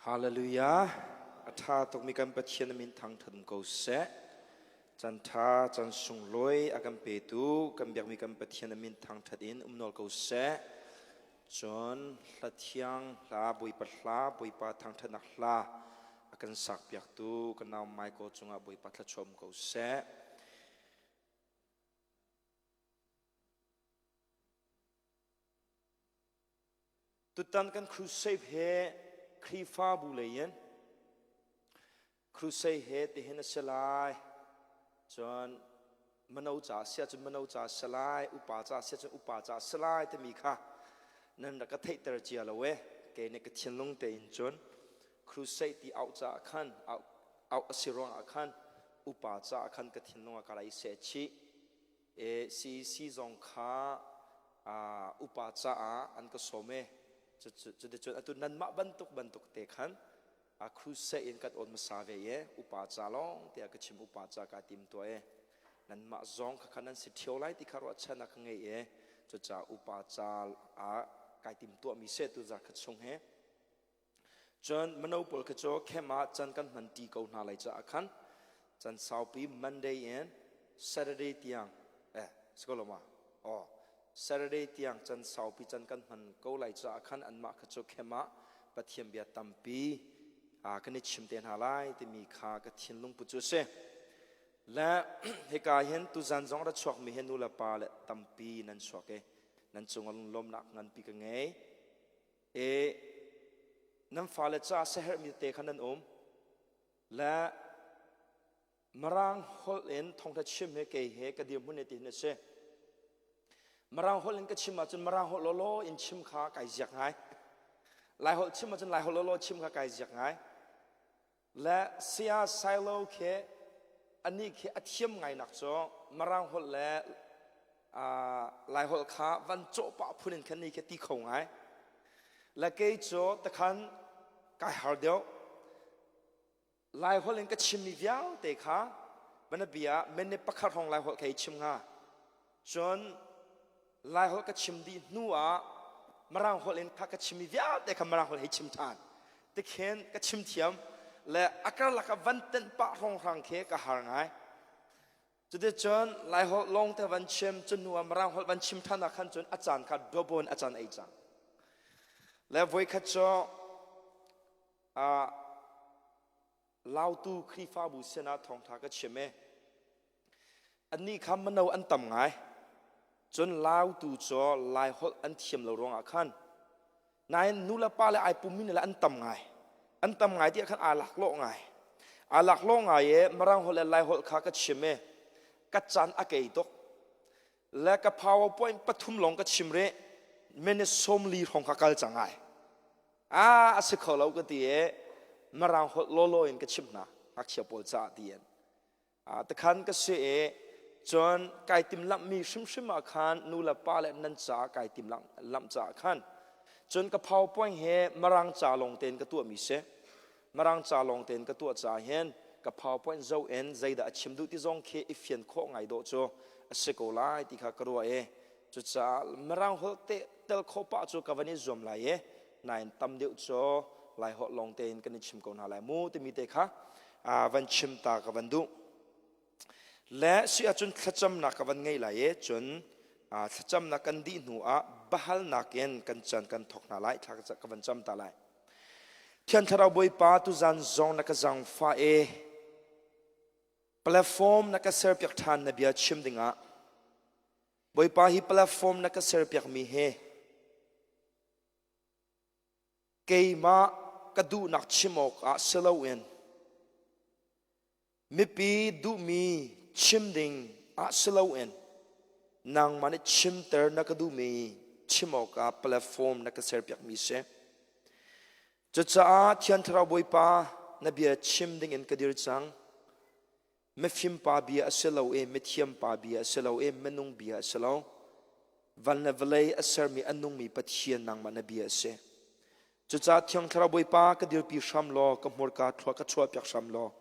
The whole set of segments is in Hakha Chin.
Hallelujah. A ṭha tukmi kan Pathian min thangṭhat um ko seh. Can ṭha, can sunglawi a kan petu kan biakmi kan Pathian min thangṭhat in um nawl ko seh. Cun hla thiang hla, Bawipa hla, Bawipa thangṭhatnak hla a kan sakpiaktu kan nau Michael cungah Bawipa thluachuah um ko seh. Tutan kan crusade he Khrihfabu lei in crusade he tihin a si lai. Cun mano ca si ahcun mano ca si lai, upa ca si ahcun upa ca si lai timi kha nan rak ka theihter cia lo e. Kei nih ka thinlung tein cun crusade ti auh caah khan auh a si ruangah khan upa caah khan ka thinlung ah ka rak i seh chih. E CEC zong kha upa caah an ka sawm e. Cuticun atu nanmah bantuk bantuk te khan a crusade in kan awn hmasa ve e upa ca lawng tiah ka chim upa ca ka tim tuah e. Nanmah zong kha khan nan si ṭhio lai ti kha ruahchan a ka ngei e. Cucaah upa ca ah kai tim tuahmi se tu zar kha chung he. Cun mino pawl kha cu camp ah can kan hmanṭi ko hna lai caah khan can saupi Monday in Saturday tiang eh si ko lo ma? Aw Saturday tiang can saupi can kan hman ko lai caah khan anmah kha cu camp ah Pathian bia tampi kan i chim te hna lai timi kha ka thinlung put cu a si. Le hika hin tuzan zong ra chuakmi hi nu le pa le tampi nan chuak i nan cungah lunglawmnak nganpi ka ngei. E nan fale ca siaherhmi te kha nan um le Mirang holh in thawngtha chim he kei he ka dirhmun he tihin a si. Mirang holh in ka chim ahcun Mirang holh lawlaw in chim kha kai ziak ngai. Lai holh chim ahcun Lai holh lawlaw chim kha kai ziak ngai. Le saya Silo khi anih khi a thiam ngainak cu Mirang holh le Lai holh kha van cawh pah phun in khan ni khi ti kho ngai. Le kei cu takhan kai har deuh. Lai holh in ka chimmi vialte kha banabia minute pakhat hrawng Lai holh kha i chim hnga. Cun Laiholh ka chim dih hnu ah Mirang holh in kha ka chimmi vialte kha Mirang holh hei chim ṭhan. Tikhin ka chim thiam le a karlak ah van tenh pah hrawnghrang khi ka har ngai. Cuticun Laiholh lawng te van chim, cu hnu ah Mirang holh van chim ṭhan ah khan cun a caan kha double in a caan ei cang. Le voikhat cu Lautu Khrihfabu sinah thawngṭha ka chim i annih kha mino an tam ngai. Cun Lautu cu Laiholh an thiam lo ruangah khan nain nu le pa le ai pummi le an tam ngai. An tam ngai tiah khan aa laklawh ngai. Aa laklawh ngai i Mirang holh le Laiholh kha ka chim i ka caan a kei tuk. Le ka PowerPoint pathum lawng ka chim rih. Minute 40 hrawng kha kal cang ai. A a si kho lo ka ti i Mirang holh lawlaw in ka chimh hna ngakchia pawl caah tiin. Tikhan ka si i cun kai timhlamhmi hrimhrim ah khan nu le pa le nan caah kai timhlamh caah khan cun ka PowerPoint he Mirang ca lawng tein ka tuahmi si. Mirang ca lawng tein ka tuah caah hin ka PowerPoint zoh in zeidah a chim duh ti zong khi i fian khawh ngai dawh cu a si ko lai ti kha ka ruah i Cucaah Mirang holh te tel khawh pah cu ka van i zuam lai i nain tam deuh cu Lai holh lawng tein kan i chim ko hna lai mu timi te kha van chim ta ka van duh. Le si ahcun thlacamnak ka van ngei lai i cun thlacamnak kan dih hnu ah bahalnak in kan can kan thawk hna lai thla ka van cam ta lai. Thiang Thlarau Bawipa tuzan zong na ka zangfah i platform na ka serpiak ṭhan na bia chim dingah Bawipa hi platform na ka serpiakmi hi keimah ka duhnak chim awkah si loin mipi duhmi chim ding ah si loin nangmah nih chimter na ka duhmi chim awkah platform na ka serpiakmi si. Cucaah Thiang Thlarau Bawipa na bia chim dingin ka dir cang. Mifim pa bia a si lo i mithiam pa bia a si lo i minung bia a si lo. Van le vawlei a sermi a nungmi Pathian nangmah na bia a si. Cucaah Thiang Thlarau Bawipa ka dirpi hram law ka hmurka thlua ka chuahpiak hram law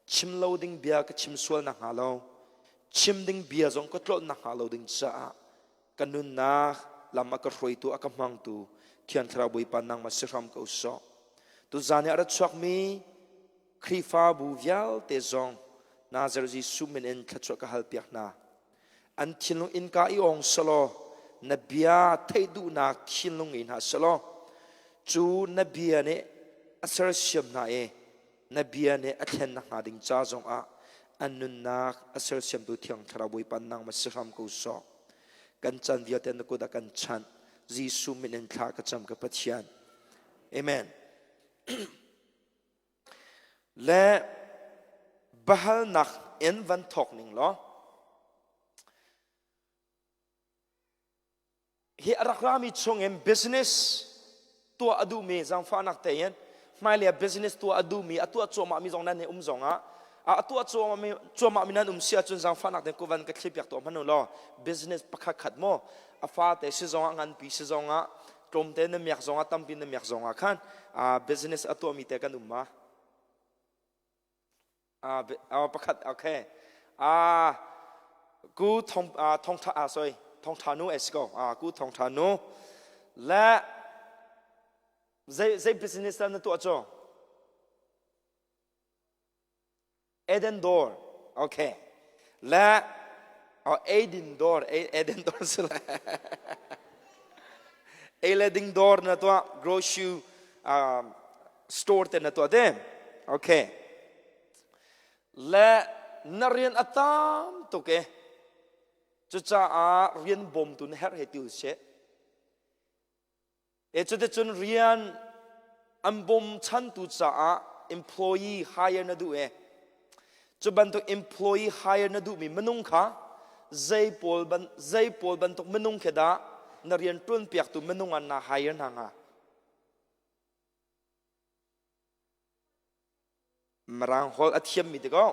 chim lo ding bia ka chim sual nakhnga lo chim ding bia zong ka tlawt nakhnga lo ding caah ka nunnak lam a ka hruaitu a ka hmangtu Thiang Thlarau Bawipa nangmah si hram ko sawh. Tuzan i a ra chuakmi Khrihfabu vialte zong Nazareth Jesuh min in thluachuah ka halpiak hna. An thinlung innka i ong selaw na bia theih duhnak thinlung ngei hna selaw cu na bia nih a sersiam hna i na bia nih a thlen nakhnga ding ca zongah an nunnak a sersiamtu Thiang Thlarau Bawipa nangmah si hram ko sawh. Kan chan vialte na kut ah kan chanh. Jesuh min in thla ka cam ka Pathian. Amen. Le bahalnak in van thawk ning law hi a rak rami chungin business tuah a duhmi zaangfahnak tein hmailei ah business tuah a duhmi a tuah cuahmahmi zong nan he um zongah a tuah cuahmahmi cuahmahmi nan um si ahcun zaangfahnak tein kuvan ka thlipiak tuah hmanh u law business pakhat khat maw a fate si zongah nganpi si zongah tlawmte na miak zongah tampi na miak zongah khan business a tuahmi te kan um ma pakhat okay ku thong thong tha sorry thong tha nu es ko ku thong tha nu le zei zei business na tuah cu Eden door okay le oh Eden door Eden door si le Eleding door na tuah grocery store te na tuah te okay le na rian a tam tuk e cucaah rian bawmtu na herh he ti usih E cuticun rian an bawmchantu caah employee hire na duh e. Cu bantuk employee hire na duhmi minung kha zei pawl ban zei pawl bantuk minung khi dah na rian ṭuanpiaktu minung ah na hire hna hnga? Mirang holh a thiammi ti ko.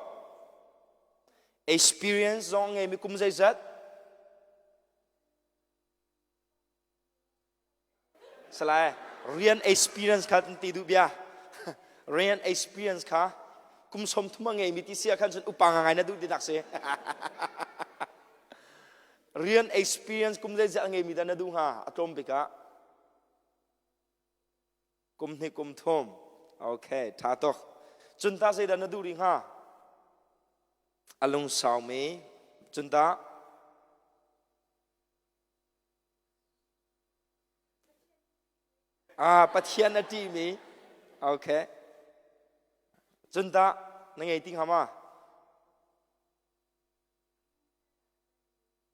Experience zong a ngeimi kum zeizat? Salai, rian experience kha ti duh bia. Rian experience kha kum som thum a ngeimi ti si ah khan cun upa ngai na duh ti nak si. Rian experience kum zeizat a ngeimi dah na duh hnga a tlawm bik ah kum hnih kum thum. Okay, tha tuk. Cun ta zeidah na duh rih hnga? A lungsaumi. Cun ta Ah, Pathian a ṭihmi. Okay. Cun tah na ngei ti hnga ma?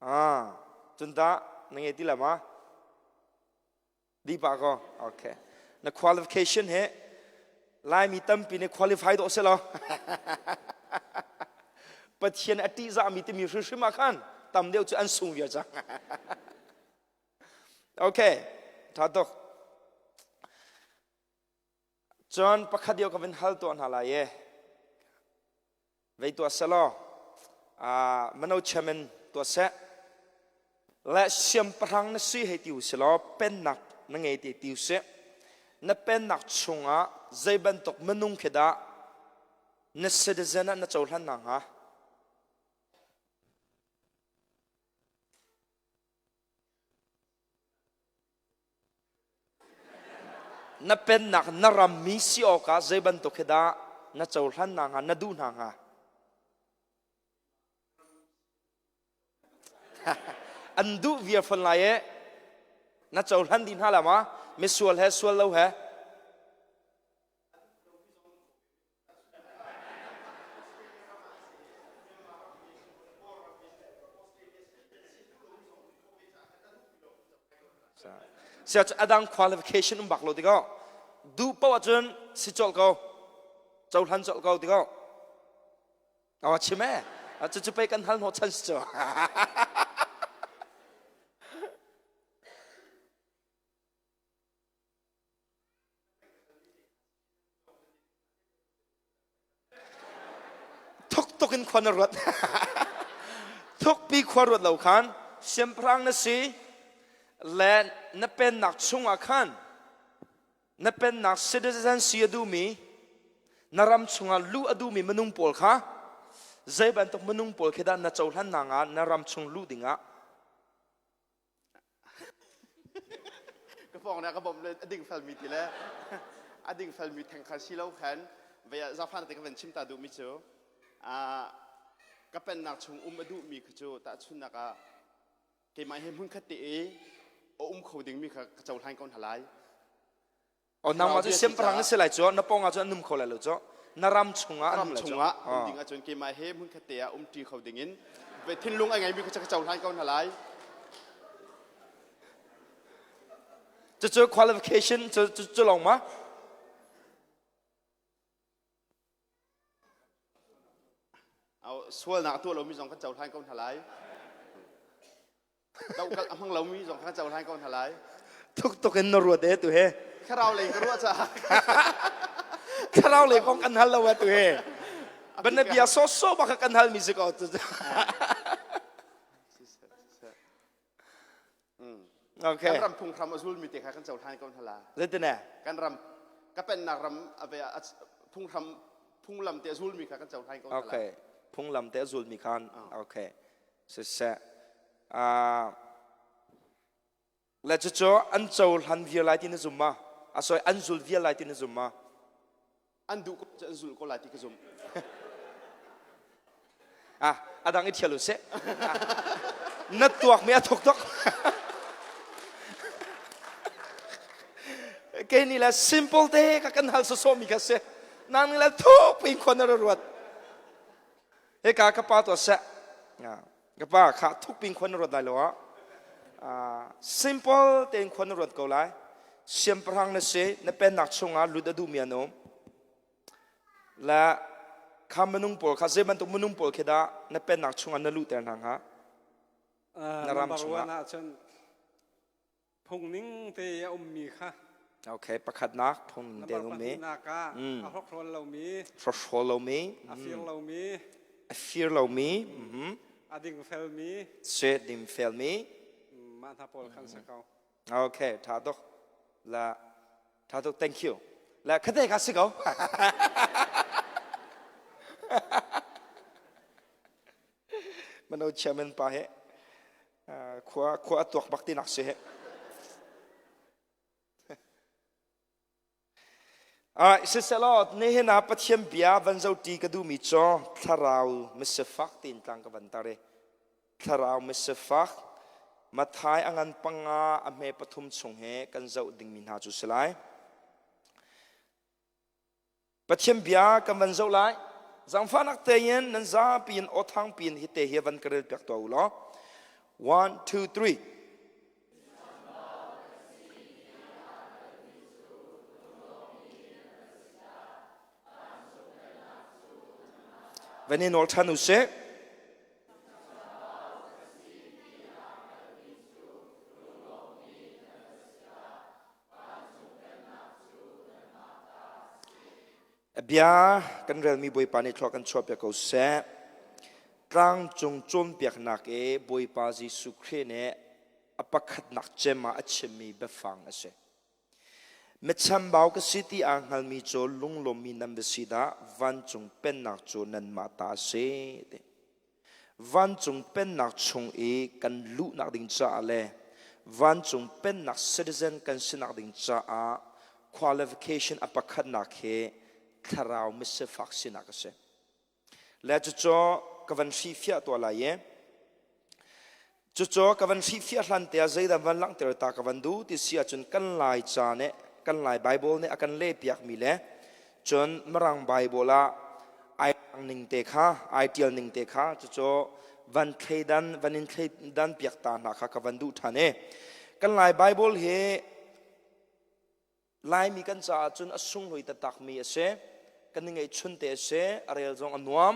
Ah, cun tah na ngei ti la ma? Di pah ko. Okay. Na qualification he Laimi tampi nih qualify dawh si lo. Pathian a ṭihzahmi timi hrimhrim ah khan tam deuh cu an sung viar cang. Okay, ṭha tuk. Cun pakhat deuh ka vin hal tuah hna lai e. Vei tuah selaw, uh, mano chairman tuah seh. Le siangpahrang na si hei ti u silaw pennak na ngei ti ti u sih. Na pennak chungah zei bantuk minung khi dah na citizen ah na cohlan na hnga? Na pennak na rammi si awkah zei bantuk hi dah na cohlan na hnga, na duh hna hnga? An duh viar fon lai e. Na cohlan dih hna la ma? Misual he sual lo he? Sia cu adang qualification um bak lo tikah duh paoh ahcun si colh ko cohlan colh ko tikah aw chim e cucu pei kan hal hnawh chan si cu Thuk tuk in khua na ruat. Thukpi khua ruat lo khan siangpahrang na si le na pennak chungah khan na pennak citizen si a duhmi na ram chungah luh a duhmi minung pawl kha zei bantuk minung pawl khi dah na cohlan hna nga na ram chung luh dingah Ka pawng na ka bawmh le a ding felmi ti le. A dingfelmi theng kha si lo khan vei ah zafan te ka van chim ta duhmi cu ka pennak chung um a duhmi kha cu tahchunhnak ah keimah he hmunkhat te i a um kho dingmi kha ka cohlan ko hna lai. Oh, nangmah cu siangpahrang na si lai cu na pawng ah cun an um kho lai lo cu na ram chungah an ram um lai cu chungah um ding ahcun keimah he hmunkhat te ah umṭi kho dingin thinlung a ngeimi kha ka cohlan ko hna lai. Cucu qualification cu cu lawng ma? Sualnak tuah lomi zong kan cohlan ko hna lai. Dohkalh a hmang lomi zong kan cohlan ko hna lai. Thuk tuk in na ruat e tu he. Thlarau lei ka ruah caah. Thlarau lei kong kan hal lo e tu he. Ban bia so so bak kan hal mi si ko. Okay. Kan ram phunghram a zulmi te kha kan cohlan ko hna la. Zeitine? Kan ram ka pennak ram a phunghram phunglam te a zulmi kha kan cohlan ko hna la. Okay. Phunglam te a zulmi khan okay. Siseh. Uh, le cucu an cohlan vial lai ti na zum ma? A sorry, an zul vial lai ti na zum ma? An duh ko an zulh ko lai ti ka zumh. Ah, a dang i thial u sih. Na tuak mi a thuk tuk. Kei nih le simple te ka kan hal sawsawh mi kha si. Nang nih le thuk pin khon na ruat. Hika ka pa tuah seh. Ka pa kha thuk pin khon na ruat lai lo ah. Simple tein khon na ruat ko lai. Siangpahrang na si, na pennak chungah lut a duhmi an um. Le kha minung pawl kha zei bantuk minung pawl khi dah na pennak chungah na luhter hna hnga? Na ram Number chungah. one ahcun phungning te a ummi kha Okay, pakhatnak phungning te number an ummi. pahnihnak ah a hrokhrawl lomi Hrokhrawl lomi, a fir lomi a fir lomi, mhm. a dingfelmi se dingfelmi. mah hna pawl khan si ko Okay, tha tuk. La tha tuk, thank you. La khate kha si ko. Mano chairman pa he khua khua a tuak bak tinak si he. Alright, siselaw nihin ah Pathian bia van zohṭi ka duhmi cu thlarau misifak tiin tlang ka van tar i thlarau misifak Matthai a ngan panga a hme pathum chung he kan zoh dingmi hna cu si lai. Pathian bia kan van zoh lai. Zangfahnak tein nan zapi in aw thangpi in hite hi van ka rel piak tuah u law. One, two, three. Van i nawl ṭhan u sih. A bia kan relmi Bawipa nih thlua kan chuahpiak ko seh. Tlangcung cawnpiaknak i Bawipa Jesuh Khrih nih a pakhatnak cem ah a chimmi biafang a si. Michambau ka si ti aa hngalmi cu lunglawmmi nan va si dah vancung pennak cu nanmah ta a si. Ti. Vancung pennak chung i kan luhnak ding caah le vancung pennak citizen kan sinak ding caah qualification a pakhatnak hi thlarau misifak sinak a si. Le cucu ka van hrifiah tuah lai i Cucu ka van hrihfiah hlan te ah zeidah van langhter ta ka van duh ti si ahcun kan Lai ca nih kan Lai Bible nih a kan lehpiakmi le cun Mirang Bible ah ai ning te kha ai tial ning te kha cucu van thleidan van in thleidan piak ta hna kha ka van duh ṭhan i kan Lai Bible hi Laimi kan caah cun a sunglawi taktakmi a si. Kan i ngeihchun te a si. A rel zong a nuam.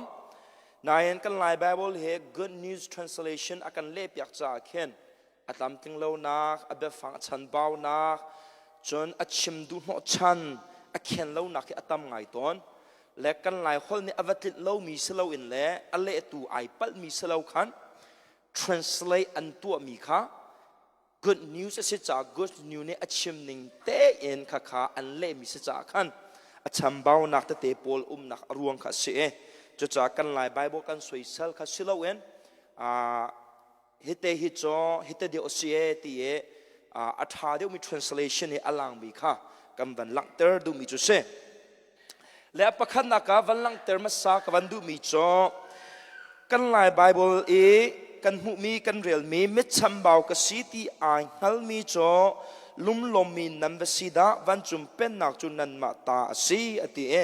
Nain kan Lai Bible hi Good News Translation a kan lehpiak caah khin a tlamtling lonak, a biafang a chanbaunak, cun a chim duh hnawhchan, a khen lonak hi a tam ngai tawn. Le kan Lai holh nih a va tlinh lomi si loin le a lehtu ai palhmi si lo khan translate an tuahmi kha good news a si caah good news nih a chim ning tein khakha an lehmi si caah khan a chambaunak tete pawl umnak a ruang kha a si i cucaah kan Lai Bible kan soisel kha si loin hite hi cu hite deuh a si e ti i a ṭha deuhmi translation i a langmi kha Kan van langhter duhmi cu si. Le pakhatnak ah van langhter hmasa ka van duhmi cu kan Lai Bible i kan hmuhmi kan relmi mitchambau ka si ti ai hngalmi cu lumlawmmi nan va si dah, vancung pennak cu nanmah ta a si, a ti i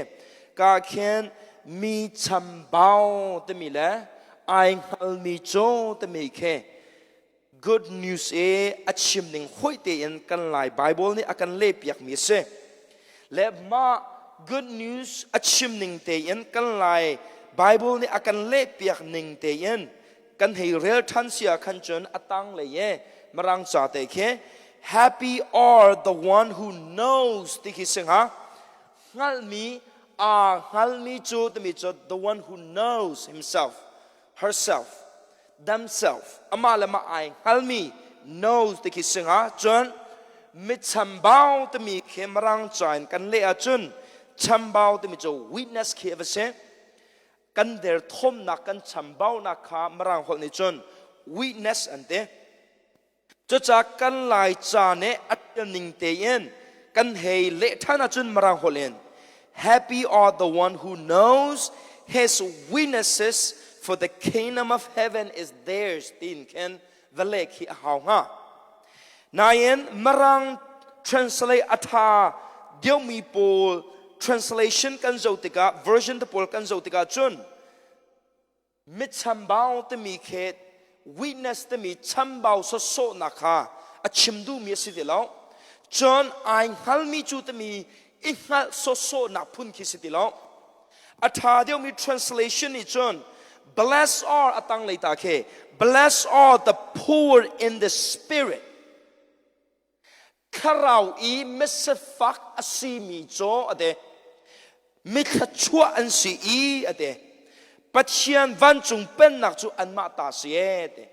ka khin mi chambau timi le ai hngalmi cu timi khi Good news i a chim ning hoih tein kan Lai Bible nih a kan lehpiakmi a si. Le mah good news a chim ning tein kan Lai Bible nih a kan lehpiak ning tein kan hei rel ṭhan si ah khan cun a tanglei i Mirang ca te khi "Happy are the one who knows" ti khi si hnga. Hngalhmi, aa hngalmi cu timi cu the one who knows himself, herself, themselves, amah le mah ai hngalmi, knows ti khi si hnga. Cun michambau timi khi Mirang ca in kan leh ahcun chambau timi cu weakness khi a va si. Kan derthawmnak, kan chambaunak kha Mirang holh nih cun weakness an ti. Cucaah kan Laica nih a ṭial ning tein kan hei leh ṭhan ahcun Mirang holh in "Happy are the one who knows his weaknesses, for the kingdom of heaven is theirs" tiin khin va leh khi a hau hnga. Nain Mirang translate a ṭha deuhmi pawl translation kan zoh tikah, version te pawl kan zoh tikah cun mitchambau timi khi weakness timi chambau sawsawhnak kha a chim duhmi a si ti lo. Cun ai hngalmi cu timi i hngalh sawsawhnak phun khi si ti lo. A ṭha deuhmi translation nih cun bless are, a tanglei ta khi, "Bless are the poor in the spirit," thlarau i misifak a simi cu a ti, mithluachuah an si i a ti, Pathian vancung pennak cu anmah ta si e ti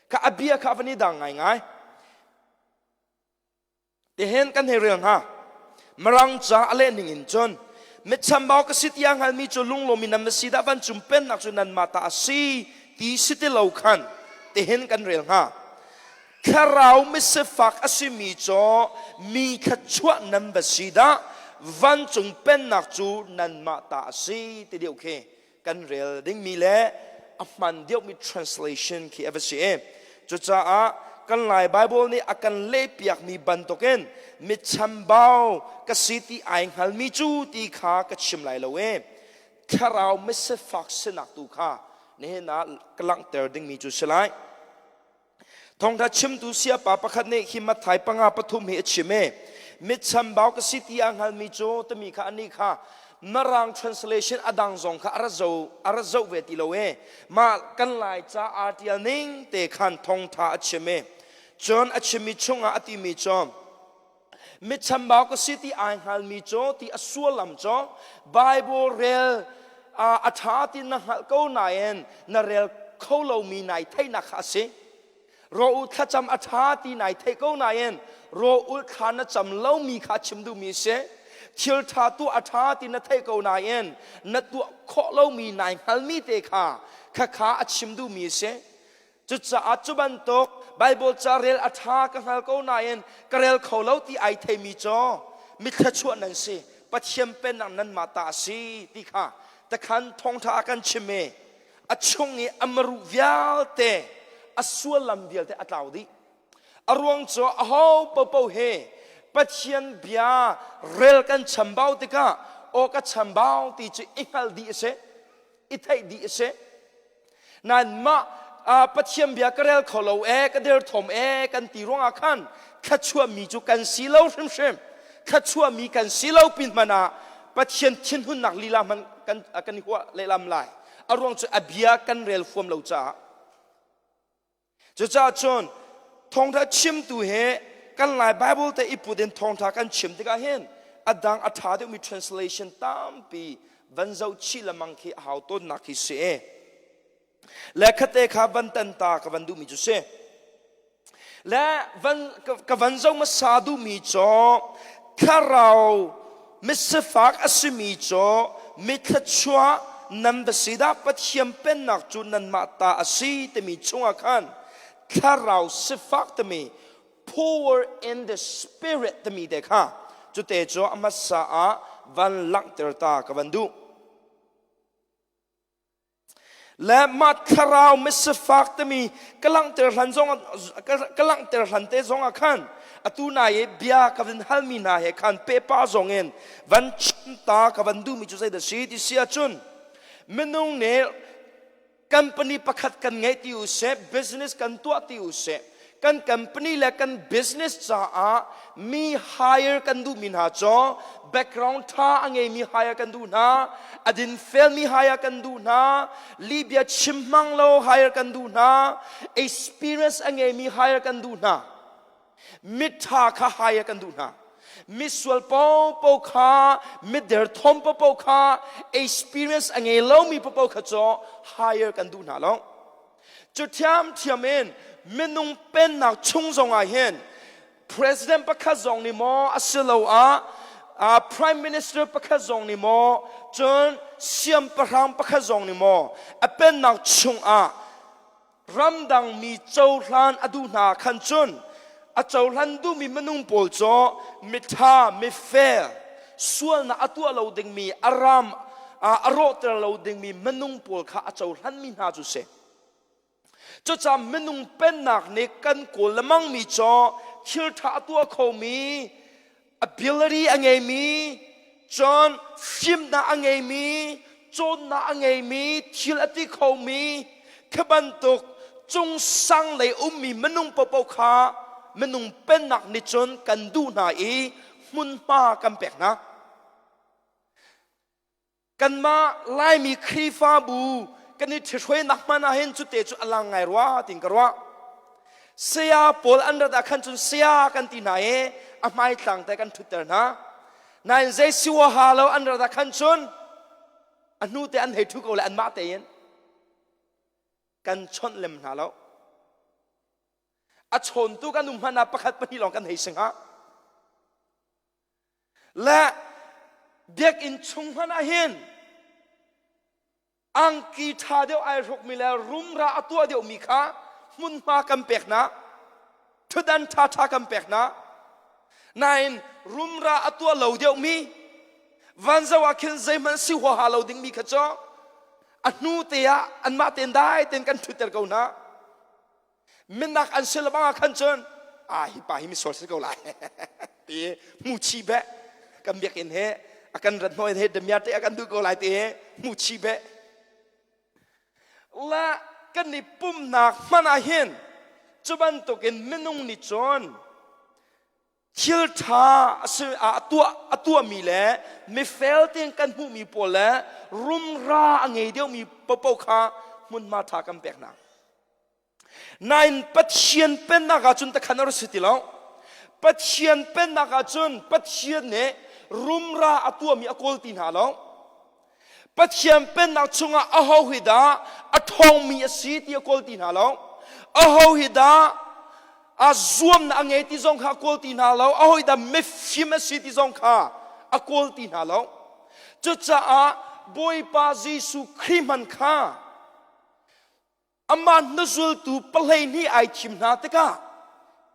kha. A bia kha van i dang ngaingai tihin kan hei rel hnga. Mirang ca a leh ning in cun mitchambau ka si tiah hngalmi cu lunglawm in nan si dah, vancung pennak cu nanmah ta a si ti si ti lo khan tihin kan rel hnga. Thlarau misifak a simi cu mi thluachuah nan va si dah, vancung pennak cu nanmah ta a si ti deuh khi kan rel dingmi le a hman deuhmi translation khi a va si i cucaah kan Lai Bible nih a kan lehpiakmi bantukin mitchambau ka si ti ai hngalmi cu ti kha ka chim lai lo i thlarau misifak sinak tu kha nihin ah ka langhter dingmi cu si lai. Thawngṭha chimtu siapa pakhat nih hi Matthai 5:3 hi a chim i mitchambau ka si ti a hngalmi cu timi kha anih kha Mirang translation a dang zong kha a ra zoh ve ti lo i mah kan Lai ca aa ṭial ning te khan thawngṭha a chim i cun a chimmi chungah a timi cu mitchambau ka si ti ai hngalmi cu ti a sullam cu Bible rel a ṭha ti na hngalh ko nain na rel kho lomi nai theihnak kha a si. Raw thlacam a ṭha ti nai theih ko nain raw ul thla na cam lomi kha chim duhmi a si. Thil ṭha tuah a ṭha ti na theih ko nain na tuah khawh lomi nai hngalmi te kha khakha a chim duhmi a si. Cucaah cu bantuk Baibal ca rel a ṭha ka hngal ko nain ka rel kho lo ti ai theimi cu mithluachuah nan si, Pathian pennak nanmah ta a si ti kha takhan thawngṭha a kan chim i a chung i a maruh vialte, a suallam vialte a tlau dih. A ruang cu aho paohpaoh he Pathian bia rel kan chambau tikah aw ka chambau ti cu i hngalh dih a si, i theih dih a si. Nain mah Pathian bia ka rel kho lo e, ka derthawm e kan ti ruangah khan thluachuahmi cu kan si lo hrimhrim. Thluachuahmi kan si lo pin hmanh ah Pathian thinhunnak lila hmanh kan kan i huah lehlam lai. A ruang cu a bia kan rel fuam lo caah. Cucaah cun thawngṭha chimtu he kan Lai Bible te i put in thawngṭha kan chim tikah hin a dang a ṭha deuhmi translation tampi van zoh chih lengmang khi a hau tawnnak khi si. Le khate kha van tan ta ka van duhmi cu si. Le van ka van zoh hmasa duhmi cu thlarau misifak a simi cu mithluachuah nan va si dah, Pathian pennak cu nanmah ta a si timi chungah khan thlarau sifak timi, poor in the spirit timi te kha. Cute cu a hmasa ah van langhter ta ka van duh. Le mah thlarau misifak timi ka langhter hlan zong ka langhter hlan te zong ah khan atu na i bia ka van halmi hna he khan pepa zong in van chim ta ka van duhmi cu zeidah si ti si ahcun minung nih company pakhat kan ngei ti u seh business kan tuah ti u seh kan company le kan business caah mi hire kan duhmi hna cu background tha a ngeimi hire kan duh hna a dinfelmi hire kan duh hna Libya chim hmang lo hire kan duh hna experience a ngeimi hire kan duh hna mitha kha hire kan duh hna misual popo kha mider thom popo kha experience a ngei lomi popo kha cu hire kan duh hna lo Cu thiamthiam in minung pennak chung zongah hin president pakhat zong nih maw asiloah uh, prime minister pakhat zong nih maw cun siangpahrang pakhat zong nih maw a pennak chungah ramdang mi cohlan a duh hna khan cun a cohlan duhmi minung pawl cu mitha mifel sualnak a tuah lo dingmi a ram a rawhter lo dingmi minung pawl kha a cohlanmi hna cu si. Cucaah minung pennak nih kan kawl lemangmi cu thil ṭha a tuah khomi ability a ngeimi cun fimnak a ngeimi cawnnak a ngeimi thil a ti khomi khi bantuk cungsang lei ummi minung paohpaoh kha minung pennak nih cun kan duh hna i hmunhma kan pek hna. Kanmah Laimi Khrihfabu kan i ṭhihruainak hmanh ah hin cute cu a lang ngai rua tiin ka ruah. Saya pawl an rat ah khan cun saya kan ti hna i a hmaitlang te kan ṭhutter hna. Nain zei siwaha lo an rat ah khan cun a hnu te an hei ṭhu ko le anmah tein kan chawnh lem hna lo. A chawntu kan um hmanh ah pakhat pahnih lawng kan hei si hnga. Le biakinn chung hmanh ah hin angki ṭha deuh ai hrukmi le rumra a tuah deuhmi kha hmunhma kan pek hna ṭhutdan ṭhaṭha kan pek hna nain rumra a tuah lo deuhmi vanzo ah khin zeihmanh si huaha lo dingmi kha cu a hnu te ah anmah tein dai tein kan ṭhutter ko hna minak an si lebang ah khan cun a hi pa hi misual si ko lai ti mu chi be kan biakinn he a kan rat hnawh he damiar te a kan duh ko lai ti he mu chi be la kan i pumnak hman ah hin cu bantukin minung nih cun thil ṭha a tuah a tuahmi le mifel tein kan hmuhmi pawl le rumra a ngei deuhmi paohpaoh kha hmunhma ṭha kan pek hna. Nain Pathian pennak ah cun takhan a rak si ti lo. Pathian pennak ah cun Pathian nih rumra a tuahmi a kawl ti hna lo. Pathian pennak chungah aho hi dah a ṭhawngmi a si ti a kawl ti hna lo. Aho hi dah a zuamnak a ngei ti zong kha a kawl ti hna lo. Aho hi dah mifim a si ti zong kha a kawl ti hna lo. Cucaah Bawipa Jesuh Khrih hmanh kha amah hnuzultu pahleihnih ai thim hna tikah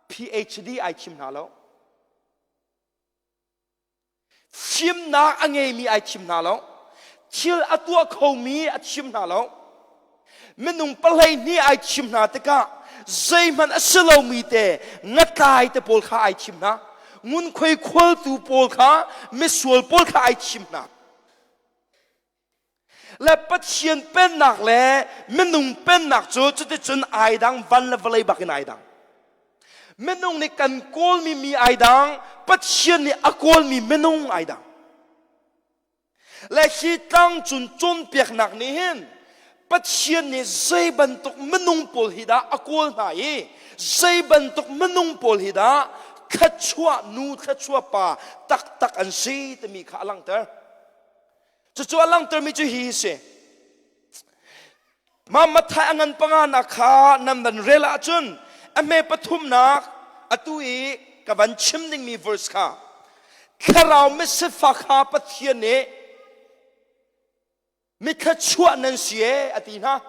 PhD ai thim hna lo. Fimnak a ngeimi ai thim hna lo. Thil a tuah khomi a thim hna lo. Minung pahleihnih ai thim hna tikah zeihmanh a si lomi te ngatlai te pawl kha ai thim hna. Ngunkhuai khualtu pawl kha misual pawl kha ai thim hna. Le Pathian pennak le minung pennak cu cuticun ai dang van le vawlei bak in ai dang. Minung nih kan kawlmi mi ai dang, Pathian nih a kawlmi minung ai dang. Le hi tlang cun cawnpiaknak nih hin Pathian nih zei bantuk minung pawl hi dah a kawl hna i zei bantuk minung pawl hi dah thluachuah nu thluachuah pa taktak an si timi kha a langhter. Cucu a langhtermi cu hi si. Mah Matthai a ngan panganak kha nan van rel ahcun a hme pathumnak atu i ka van chim dingmi verse kha thlarau misifak kha Pathian nih mithluachuah nan si e a ti hna.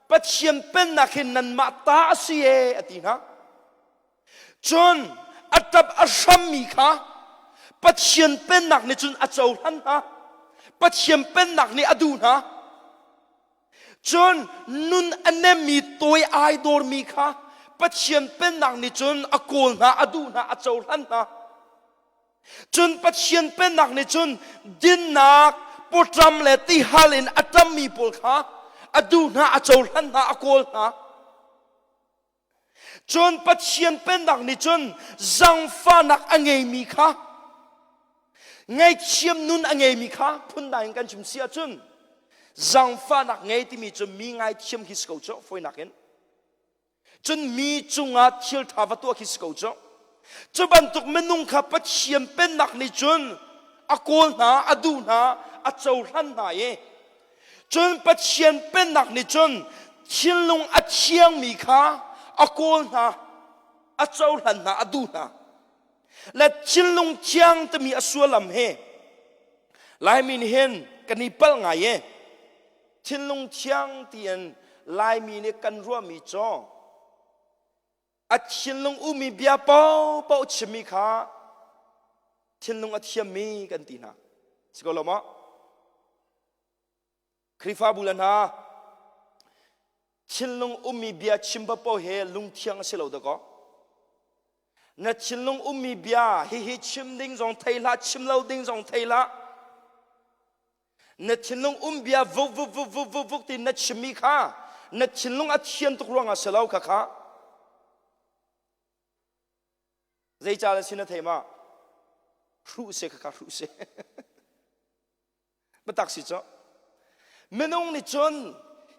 Pathian pennak hi nanmah ta a si e a ti hna. Cun a ṭap a hrammi kha. Pathian pennak nih cun a cohlan hna. Pathian pennak nih a duh hna. Cun nun a nemmi tawi ai dawrmi kha Pathian pennak nih cun a kawl hna, a duh hna, a cohlan hna. Cun Pathian pennak nih cun dinnak, pawṭam le tihal in a ṭammi pawl kha a duh hna, a cohlan hna, a kawl hna. Cun Pathian pennak nih cun zangfahnak a ngeimi kha ngaithiam nun a ngeimi kha phundang in kan chim si ahcun zangfahnak ngei timi cu mi ngaithiam khi si ko cu fawinak in cun mi cungah thil ṭha va tuah khi si ko cu. Cu bantuk minung kha Pathian pennak nih cun a kawl hna, a duh hna, a cohlan hna i cun Pathian pennak nih cun thinlung a thiangmi kha a kawl hna, a cohlan hna, a duh hna. Le thinlung thiang timi a sullam hi Laimi nih hin kan i palh ngai i Thinlung thiang tiin Laimi nih kan ruahmi cu a thinlung ummi bia paohpaoh chimmi kha thinlung a thiammi kan ti hna. Si ko lo maw? Khrihfabu le hna thinlung ummi bia chim paohpaoh hi lungthiang a si lo dakaw. Na thinlung ummi bia hihi chim ding zong thei hlah, chim lo ding zong thei hlah. Na thinlung um bia vuk vuk vuk vuk vuk vuk ti na chimmi kha na thinlung a thian tuk ruangah si lo kha kha zeicah na sin na thei ma hruh si kha kha hruh si biatak si cu minung nih cun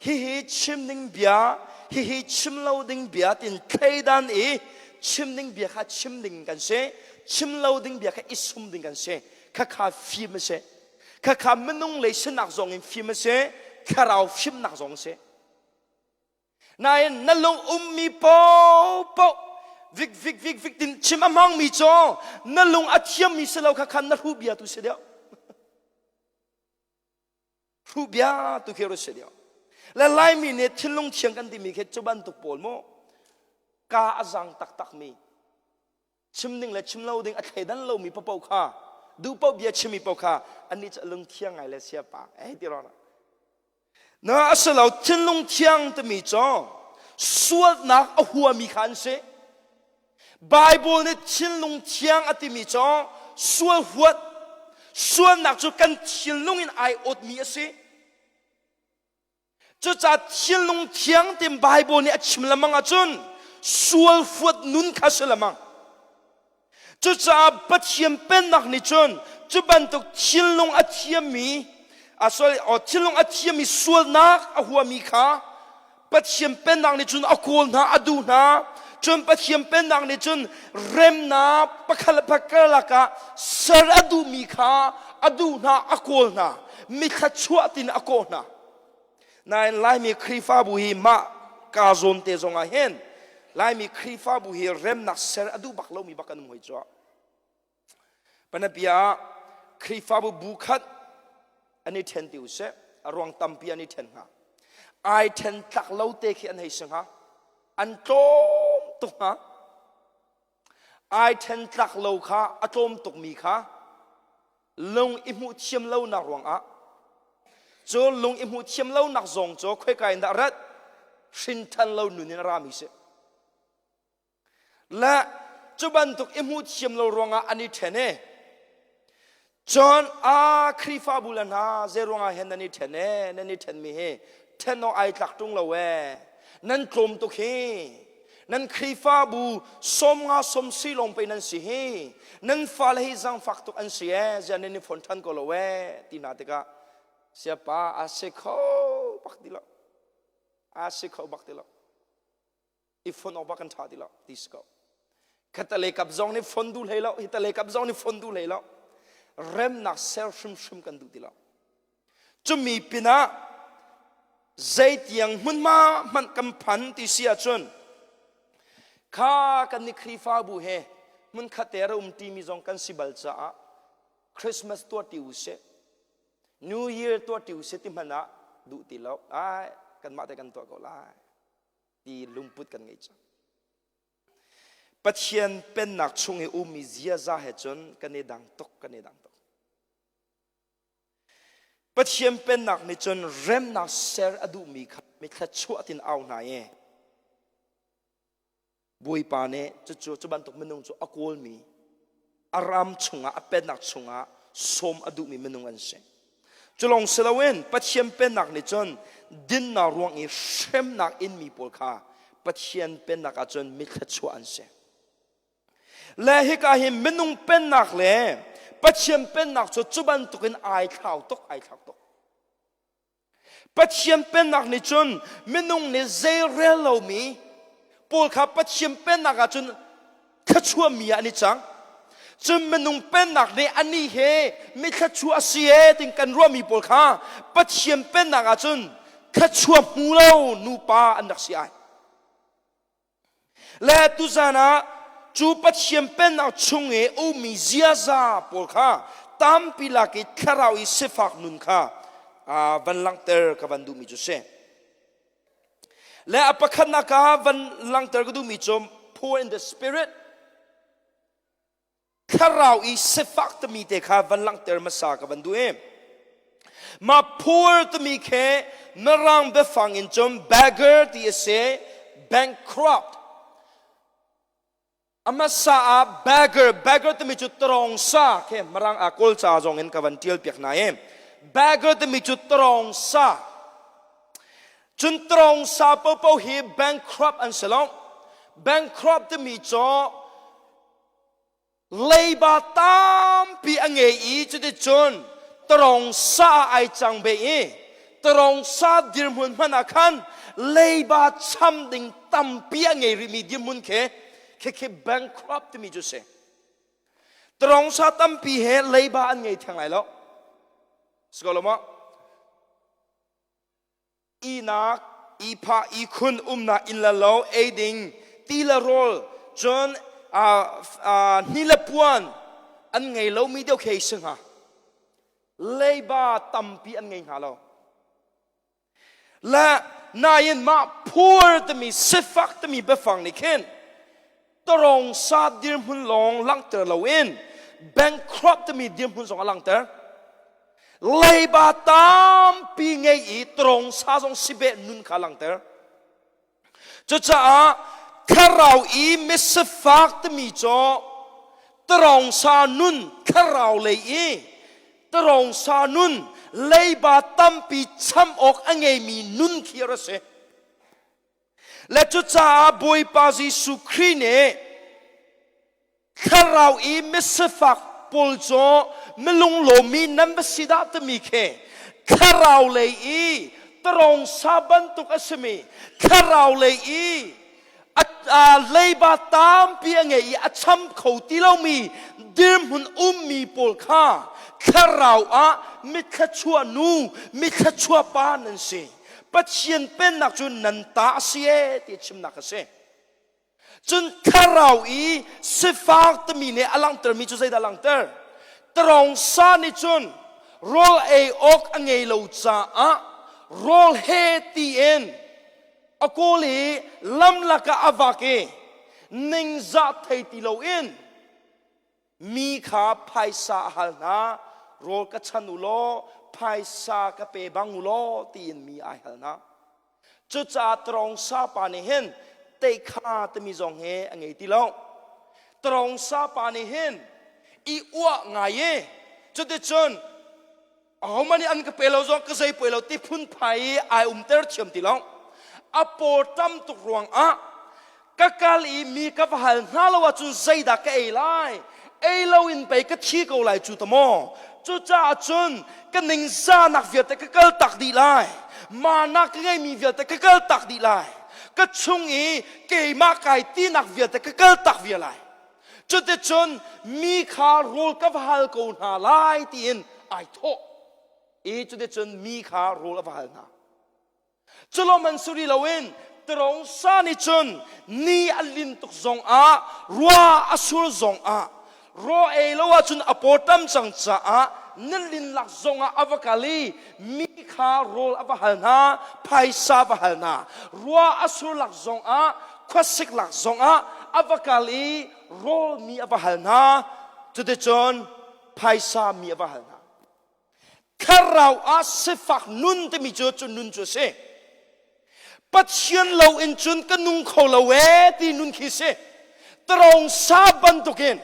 hihi chim ding bia hihi chim lo ding bia tin thleidan i chim ding bia kha chim ding kan si chim lo ding bia kha i sum ding kan si kha kha fim a si Khakha minung lei sinak zong in fim a si, thlarau fimnak zong a si. Nain na lung ummi paohpaoh vik vik vik vik tin chim a hmangmi cu na lung a thiammi si lo kha khan na hruh bia tu si deuh. Hruh bia tu khi si deuh. Le Laimi nih thinlung thiang kan timi khi cu bantuk pawl mu ka a zang taktak mi chim ding le chim lo ding a thleidan lomi paoh kha duh paoh bia chimmi paoh kha annih cu a lungthiang ngai le siapa ei ti rawng na a si lo thinlung thiang timi cu sualnak a huami kha an si Bible nih thinlung thiang a timi cu sual huat sualnak cu kan thinlung in ai awtmi a si Cucaah thinlung thiang tein Bible nih a chim lengmang ahcun sual fuat nun kha si lengmang. Cucaah Pathian pennak nih cun cu bantuk thinlung a thiammi a sorry, oh, thinlung a thiammi sualnak a huami kha Pathian pennak nih cun a kawl hna, a duh hna. Cun Pathian pennak nih cun remnak pakhat le pakhat lakah ser a duhmi kha a duh hna, a kawl hna. Mithla chuah tin a kawh hna. Nain Laimi Khrihfabu hi mah ka zawn te zong ah hin Laimi Khrihfabu hi remnak ser a duh bak lomi bak kan um hoi cu. Panapia ah Khrihfabu bu khat an i ṭhen ti usih a ruang tampi an i ṭhen hnga. Ai ṭhen tlak lo te khi an hei si hnga. An tlawm tuk hnga. Ai ṭhen tlak lo kha a tlawm tukmi kha lung i hmuh thiam lonak ruangah cu lung i hmuh thiam lonak zong cu khoika in dah rat hrinṭhan lo nun in a rami si le cu bantuk i hmuh thiam lo ruangah an i ṭhen i cun a Khrihfabu le hna zei ruangah hen nan i ṭhen e nan i ṭhenmi hi ṭhen awk ai tlak ṭung lo e nan tlawm tuk hi nan Khrihfabu 50 sawm si lawng pei nan si hi nan fale hi zaangfak tuk an si ee ziah nan i phon ṭhan ko lo ee ti hna tikah siapa a si kho bak ti lo a si kho bak ti lo i phon awk bak kan ṭha ti lo ti si ko khatale kap zong nih phon duh hlei lo hitale kap zong nih phon duh hlei lo remnak ser hrimhrim kan duh ti lo Cumi pinah zeitiang hmunhma hmanh kan phan ti si ahcun kha kan ni Khrihfabu he hmunkhat te ra um ṭimi zong kan si bal caah Christmas tuah ṭi usih New Year tuah ṭi usih ti hmanh ah duh ti lo ai kanmah te kan tuah ko lai ti lungput kan ngei cang. Pathian pennak chung i ummi ziaza he cun kan i dang tuk, kan i dang tuk. Pathian pennak nih cun remnak ser a duhmi kha mithla tin au hna i Bawipa nih cucu cu bantuk minung cu a kawlmi a ram chungah a pennak chungah sawm a duhmi minung an si. Cu lawng si loin Pathian pennak nih cun dinnak ruang i hremnak inmi pawl kha Pathian pennak ah cun mithluachuah an si. Le hika hi minung pennak le Pathian pennak cu cu bantukin ai thlau tuk, ai thlau tuk. Pathian pennak nih cun minung nih zeirel lomi pawl kha Pathian pennak ah cun thluachuahmi ah an i cang. Cun minung pennak nih anih he mi thluachuah a si ee tin kan ruahmi pawl kha Pathian pennak ah cun thluachuah hmu lo nupa an rak si ai. Le tuzan ah cu Pathian pennak chung i ummi ziaza pawl kha tampi lak i thlarau i sifak nun kha van langhter ka van duhmi cu si. Le a pakhatnak ah van langhter ka duhmi cu poor in the spirit thlarau i sifak timi te kha van langhter hmasa ka van duh i mah poor timi khe mirang biafang in cun beggar ti a si bankrupt a hmasa ah beggar beggar timi cu tawngsa khe mirang ah kawl ca zong in ka van tial piak hna i beggar timi cu tawngsa cun tawngsa popo hi bankrupt an si lo bankrupt timi cu Leiba tampi a ngei i cuticun tarong sa ah ai cang ve i tarong sa dirhmun hmanh ah khan leiba cham ding tampi a ngei rihmi dirhmun khi khi bankrupt timi cu si. Tarong sa tampi he leiba an ngei theng lai lo. Si ko lo maw? Ihnak, ihphah, ihkhun, umnak inn le lo, ei ding, ti le rawl, cun hni le puan an ngei lomi deuh khi si hnga. Leiba tampi an ngei hnga lo. Le nain mah poor timi sifak timi biafang nih khin tarong sa dirhmun lawng langhter loin bankrupt timi dirhmun zong a langhter. Leiba tampi ngei i tarong sa zong sibeh nun kha langhter. Cucaah thlarau i misifak timi cu tarong sa nun thlarau lei i tarong sa nun leiba tampi cham awk a ngeimi nun khi a si. Le cucaah Bawipa Jesuh Khrih nih thlarau i misifak pawl cu milunglawmmi nan va si dah timi khi thlarau lei i tarong sa bantuk a simi thlarau lei i a leiba tampi a ngei i a cham kho ti lomi dirhmun ummi pawl kha thlarau ah mithlachuah nu mithlachuah pa nan si Pathian pennak cu nan ta a si ee ti chimnak a si. Cun thlarau i sifak timi nih a langhtermi cu zeidah a langhter? Tarong sa nih cun rawl ei awk a ngei lo caah rawl he tiin a kawl i lamlak ah a vak i ningzah thei ti loin Mi kha phaisa a hal hna, rawl ka chan u law phaisa ka pe bang u law tiin mi ai hal hna. Cucaah tarong sapa nih hin teikha timi zong hi a ngei ti lo. Tarong sapa nih hin i uah ngai i cuticun ahohmanh nih an ka pe lo zong ka zei poi lo ti phunphai i ai umter thiam ti lo a paw tam tuk ruangah ka kal i mi ka va hal hna lo ahcun zeidah ka ei lai ei lo in pei ka thi ko lai cu ta maw cucaah cun ka ningzahnak vialte ka kal tak dih lai manak ka ngeimi vialte ka kal tak dih lai ka chung i keimah kai tinak vialte ka kal tak vial lai Cuticun mi kha rawl ka va hal ko hna lai tiin ai thawh i cuticun mi kha rawl a va hal hna. Culawm an si rih loin tarong sa nih cun ni a lin tuk zongah rua a sur zongah raw ei lo ahcun a paw tam cang caah nilin lak zongah a va kal i mi kha rawl a va hal hna phaisa va hal hna rua a sur lak zongah. khuasik lak zongah a va kal i rawl mi a va hal hna. Cuticun phaisa mi a va hal hna. Thlarau ah sifak nun timi cu cu nun cu a si. Pathian lo in cun ka nung kho lo ee ti nun khi si. Tarong sa bantukin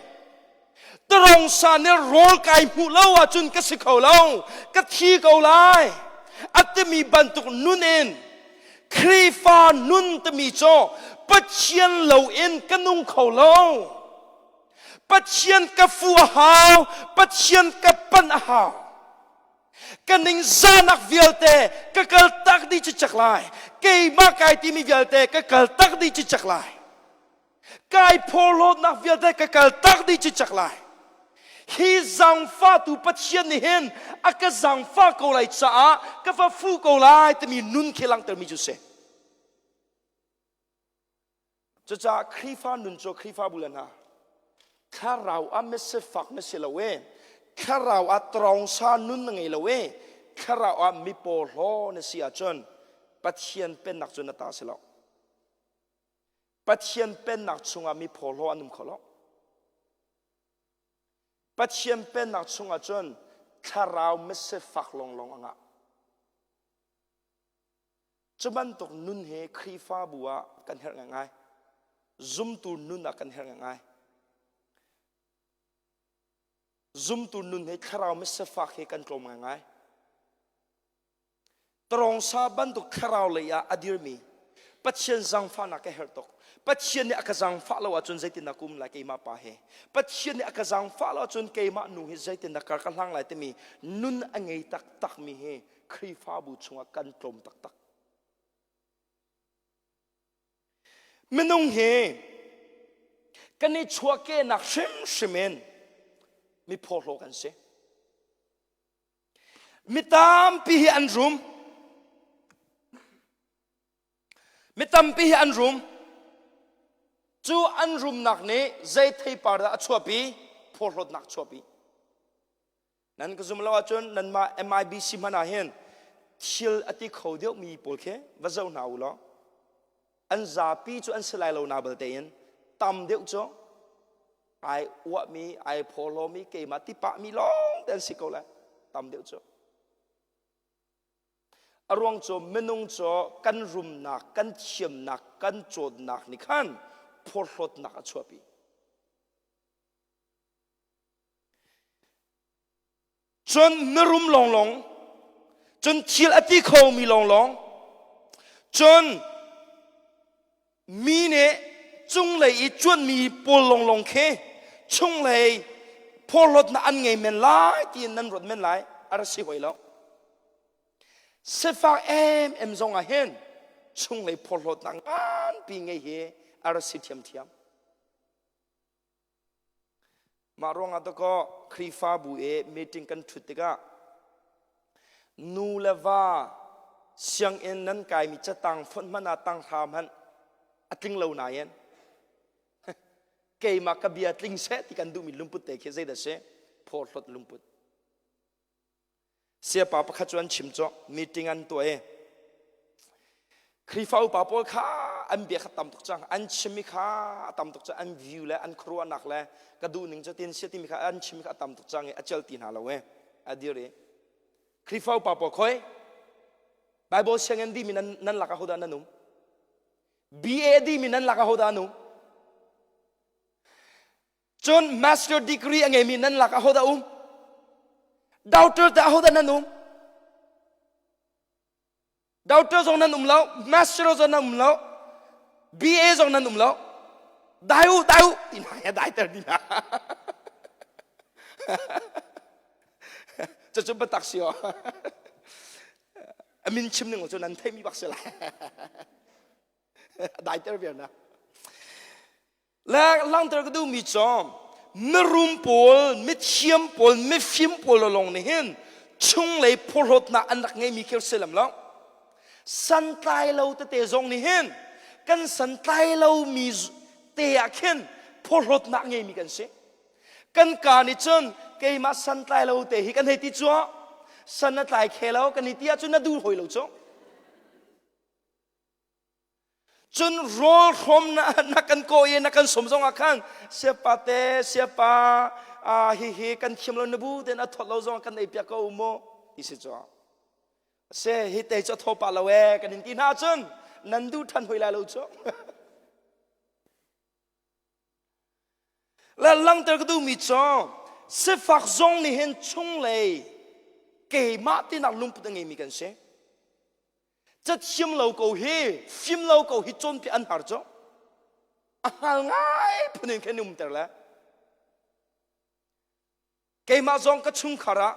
tarong sa nih rawl kai hmuh lo ahcun ka si kho lo, ka thi ko lai. A timi bantuk nun in Khrihfa nun timi cu Pathian lo in ka nung kho lo. Pathian ka fu a hau, Pathian ka panh a hau. Ka ningzahnak vialte ka kal tak dih cicak lai. Keimah kai timi vialte ka kal tak dih cicak lai. Kai phorhlawtnak vialte ka kal tak dih cicak lai. Hi zaangfahtu Pathian nih hin a ka zaangfah ko lai caah ka va fu ko lai timi nun khi langhtermi cu si. Cucaah Khrihfa nun cu Khrihfabu le hna thlarau ah misifak na si lo e thlarau ah trawngsa nun na ngei lo e thlarau ah miporhlaw na si ahcun Pathian pennak cu na ta si lo. Pathian pennak chungah mi phawhlaw an um kho lo. Pathian pennak chungah cun thlarau misifak lawnglawng a ngah. Cu bantuk nun hi Khrihfabu ah kan herh ngaingai. Zumtu nun ah kan herh ngaingai. Zumtu nun hi thlarau misifak hi kan tlawm ngaingai. Tawngsa bantuk thlarau lei ah a dirmi Pathian zaangfahnak ka herh tuk. Pathian nih a ka zaangfah lo ahcun zeitindah ka um lai keimah pa he. Pathian nih a ka zaangfah lo ahcun keimah nu hi zeitindah kar ka hlang lai timi nun a ngei taktakmi hi Khrihfabu chungah kan tlawm taktak. Minung hi kan i chuahkehnak hrimhrim in mi phawhlaw kan si. Mi tampi hi an rum. Mi tampi hi an rum. Cu an rumnak nih zei theipar dah a chuahpi? Phawhlawtnak chuahpi. Nan ka zum lo ahcun nanmah MIBC hmanh ah hin thil a ti kho deuhmi pawl khi va zoh hna u law an zapi cu an si lai lo na balte in tam deuh cu ai uahmi ai phawhlawmi keimah ti pahmi lawng te an si ko lai tam deuh cu a ruang cu minung cu kan rumnak kan thiamnak kan cawnnak nih khan phorhlawtnak a chuahpi Cun mirum lawnglawng, cun thil a ti khomi lawnglawng, cun mi nih cunglei i cuanmi pawl lawnglawng khi chunglei phorhlawtnak an ngei men lai tiin nan ruat men lai a ra si hoi lo. Sifak emem zong ah hin chunglei phorhlawtnak nganpi ngei hi a ra si ṭhiamṭhiam. Mah ruangah dakaw Khrihfabu i meeting kan ṭhut tikah nu le va sianginn nan kaimi catang fonh hmanh ah tanghra hmanh a tling lo nain keimah ka bia tling seh ti kan duhmi lungput te khi zeidah si phawhlawt lungput Siapa pakhat cu an chim cu meeting an tuah i Khrihfa upa pawl kha an bia kha tam tuk cang an chimmi kha a tam tuk cang an view le an khuaruahnak le ka duh ning cu tin sia timi kha an chimmi kha a tam tuk cang i a cel ti hna lo e a dir i Khrihfa upa pawl khoi Bible sianginn dimi nan nan lak ah hodah nan um BA dimi nan lak ah hodah an um Cun master degree a ngeimi nan lak ahodah um? Doctor teh ahodah nan um? Doctor zong nan um lo, master zong nan um lo, BA zong nan um lo. Dai u, dai u, ti hna ya dai ter dina. Cucu biatak si o. A min chim ning cu nan theimi bak si lai. Dai ter viar na. Le langhter ka duhmi cu mirum pawl, mithiam pawl, mifim pawl lawng nih hin chunglei phorhlawtnak an rak ngeimi khi si lam lo. Santlai lo tete zong nih hin kan santlai lomi te ah khin phorhlawtnak ngeimi kan si. Kan ka nih cun keimah santlai lo te hi kan hei ti cu san a tlai khe lo kan i ti ahcun na duh hoi lo cu. Cun rawl hrawm na, na kan kawh i na kan sawm zong ah khan siapa te siapa ah hihi kan thiam lo na bu ten a thawt lo zong kan ei piak ko mu ti si cu. Se hi te cu a thaw pah lo e kan in ti hna cun nan duh than hoi lai lo cu. Le langter ka duhmi cu sifak zong nih hin chunglei keimah tinak lungput a ngeimi kan si. Cathiam lo ko hi, fim lo ko hi cawnpiak an har cu. A hngal ngai phun in khin umter le. Keimah zong ka chungkhar ah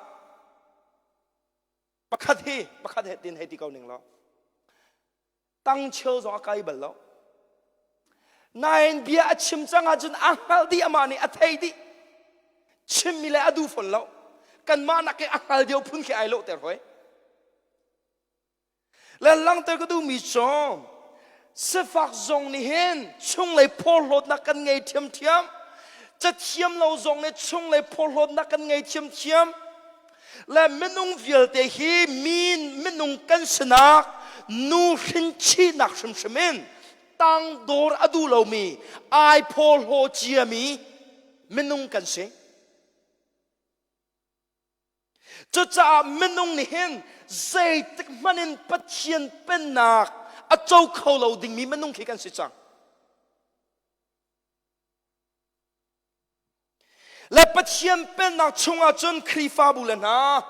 pakhat hi pakhat he tin hei ti ko ning law tang cheu zong a kai bal lo. Nain bia a chim cang ahcun a hngalh dih amah nih a thei dih. Chimmi le a duh fawn lo. Kanmah nak i a hngal deuh phun khi ai lawhter hoi. Le langhter ka duhmi cu sifak zong nih hin chunglei phorhlawtnak kan ngei ṭhiamṭhiam. Cathiam lo zong nih chunglei phorhlawtnak kan ngei ṭhiamṭhiam. Le minung vialte hi mi minung kan sinak nu hrinchihnak hrimhrim in tangdor a duh lomi ai phorhlaw ciami minung kan si. Cucaah minung nih hin zeitik hmanh in Pathian pennak a co kho lo dingmi minung khi kan si cang. Le Pathian pennak chungah cun Khrihfabu le hna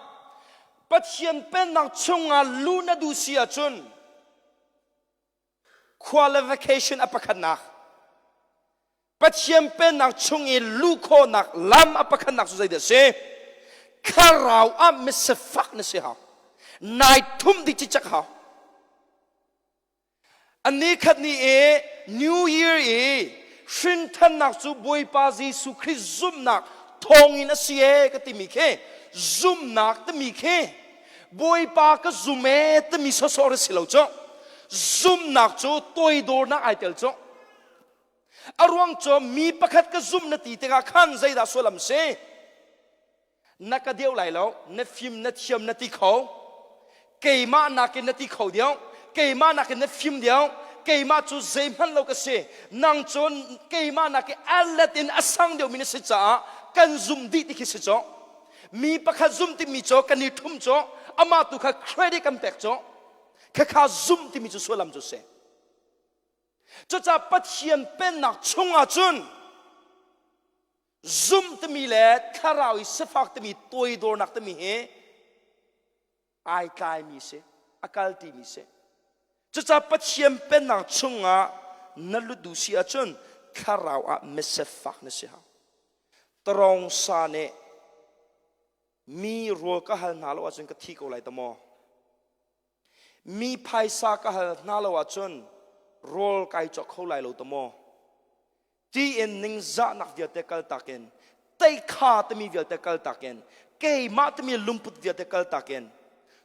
Pathian pennak chungah luh na duh si ahcun qualification a pakhatnak Pathian pennak chung i luh khawhnak lam a pakhatnak cu zeidah a si? Thlarau ah misifak na si hau. Nai thum dih cicak hau. Ani khat ni i New Year i hrinthannak cu Bawipa Jesuh Khrih zumhnak thawngin a si e ka timi khi zumhnak timi khi Bawipa ka zum e timi sawsawh a si lo cu. Zumhnak cu toidornak ai tel cu. A ruang cu mi pakhat ka zumh na ti tikah khan zeidah sullam si? Na ka deuh lai lo, na fim na thiam na ti kho. Keimah nakin na ti kho deuh, keimah nakin na fim deuh, keimah cu zeihmanh lo ka si. Nang cu keimah nakin a let in a sang deuhmi na si caah kan zumh dih ti khi si cu. Mi pakhat zumh timi cu kan i ṭhum cu amah tu kha credit kan pek cu. Khakha zumh timi cu sullam cu si. Cucaah Pathian pennak chungah cun zumh timi le thlarau i sifak timi toidornak timi hi ai tlaimi si, a kaltimi si. Cucaah Pathian pennak chungah na lut duh si ahcun thlarau ah misifak na si hau. Tarong sa nih mi rawl ka hal hna lo ahcun ka thi ko lai ta maw? Mi phaisa ka hal hna lo ahcun rawl kai cawk kho lai lo ta maw? Tiin ningzahnak vialte kaltak in teikha timi vialte kaltak in keimah timi lungput vialte kaltak in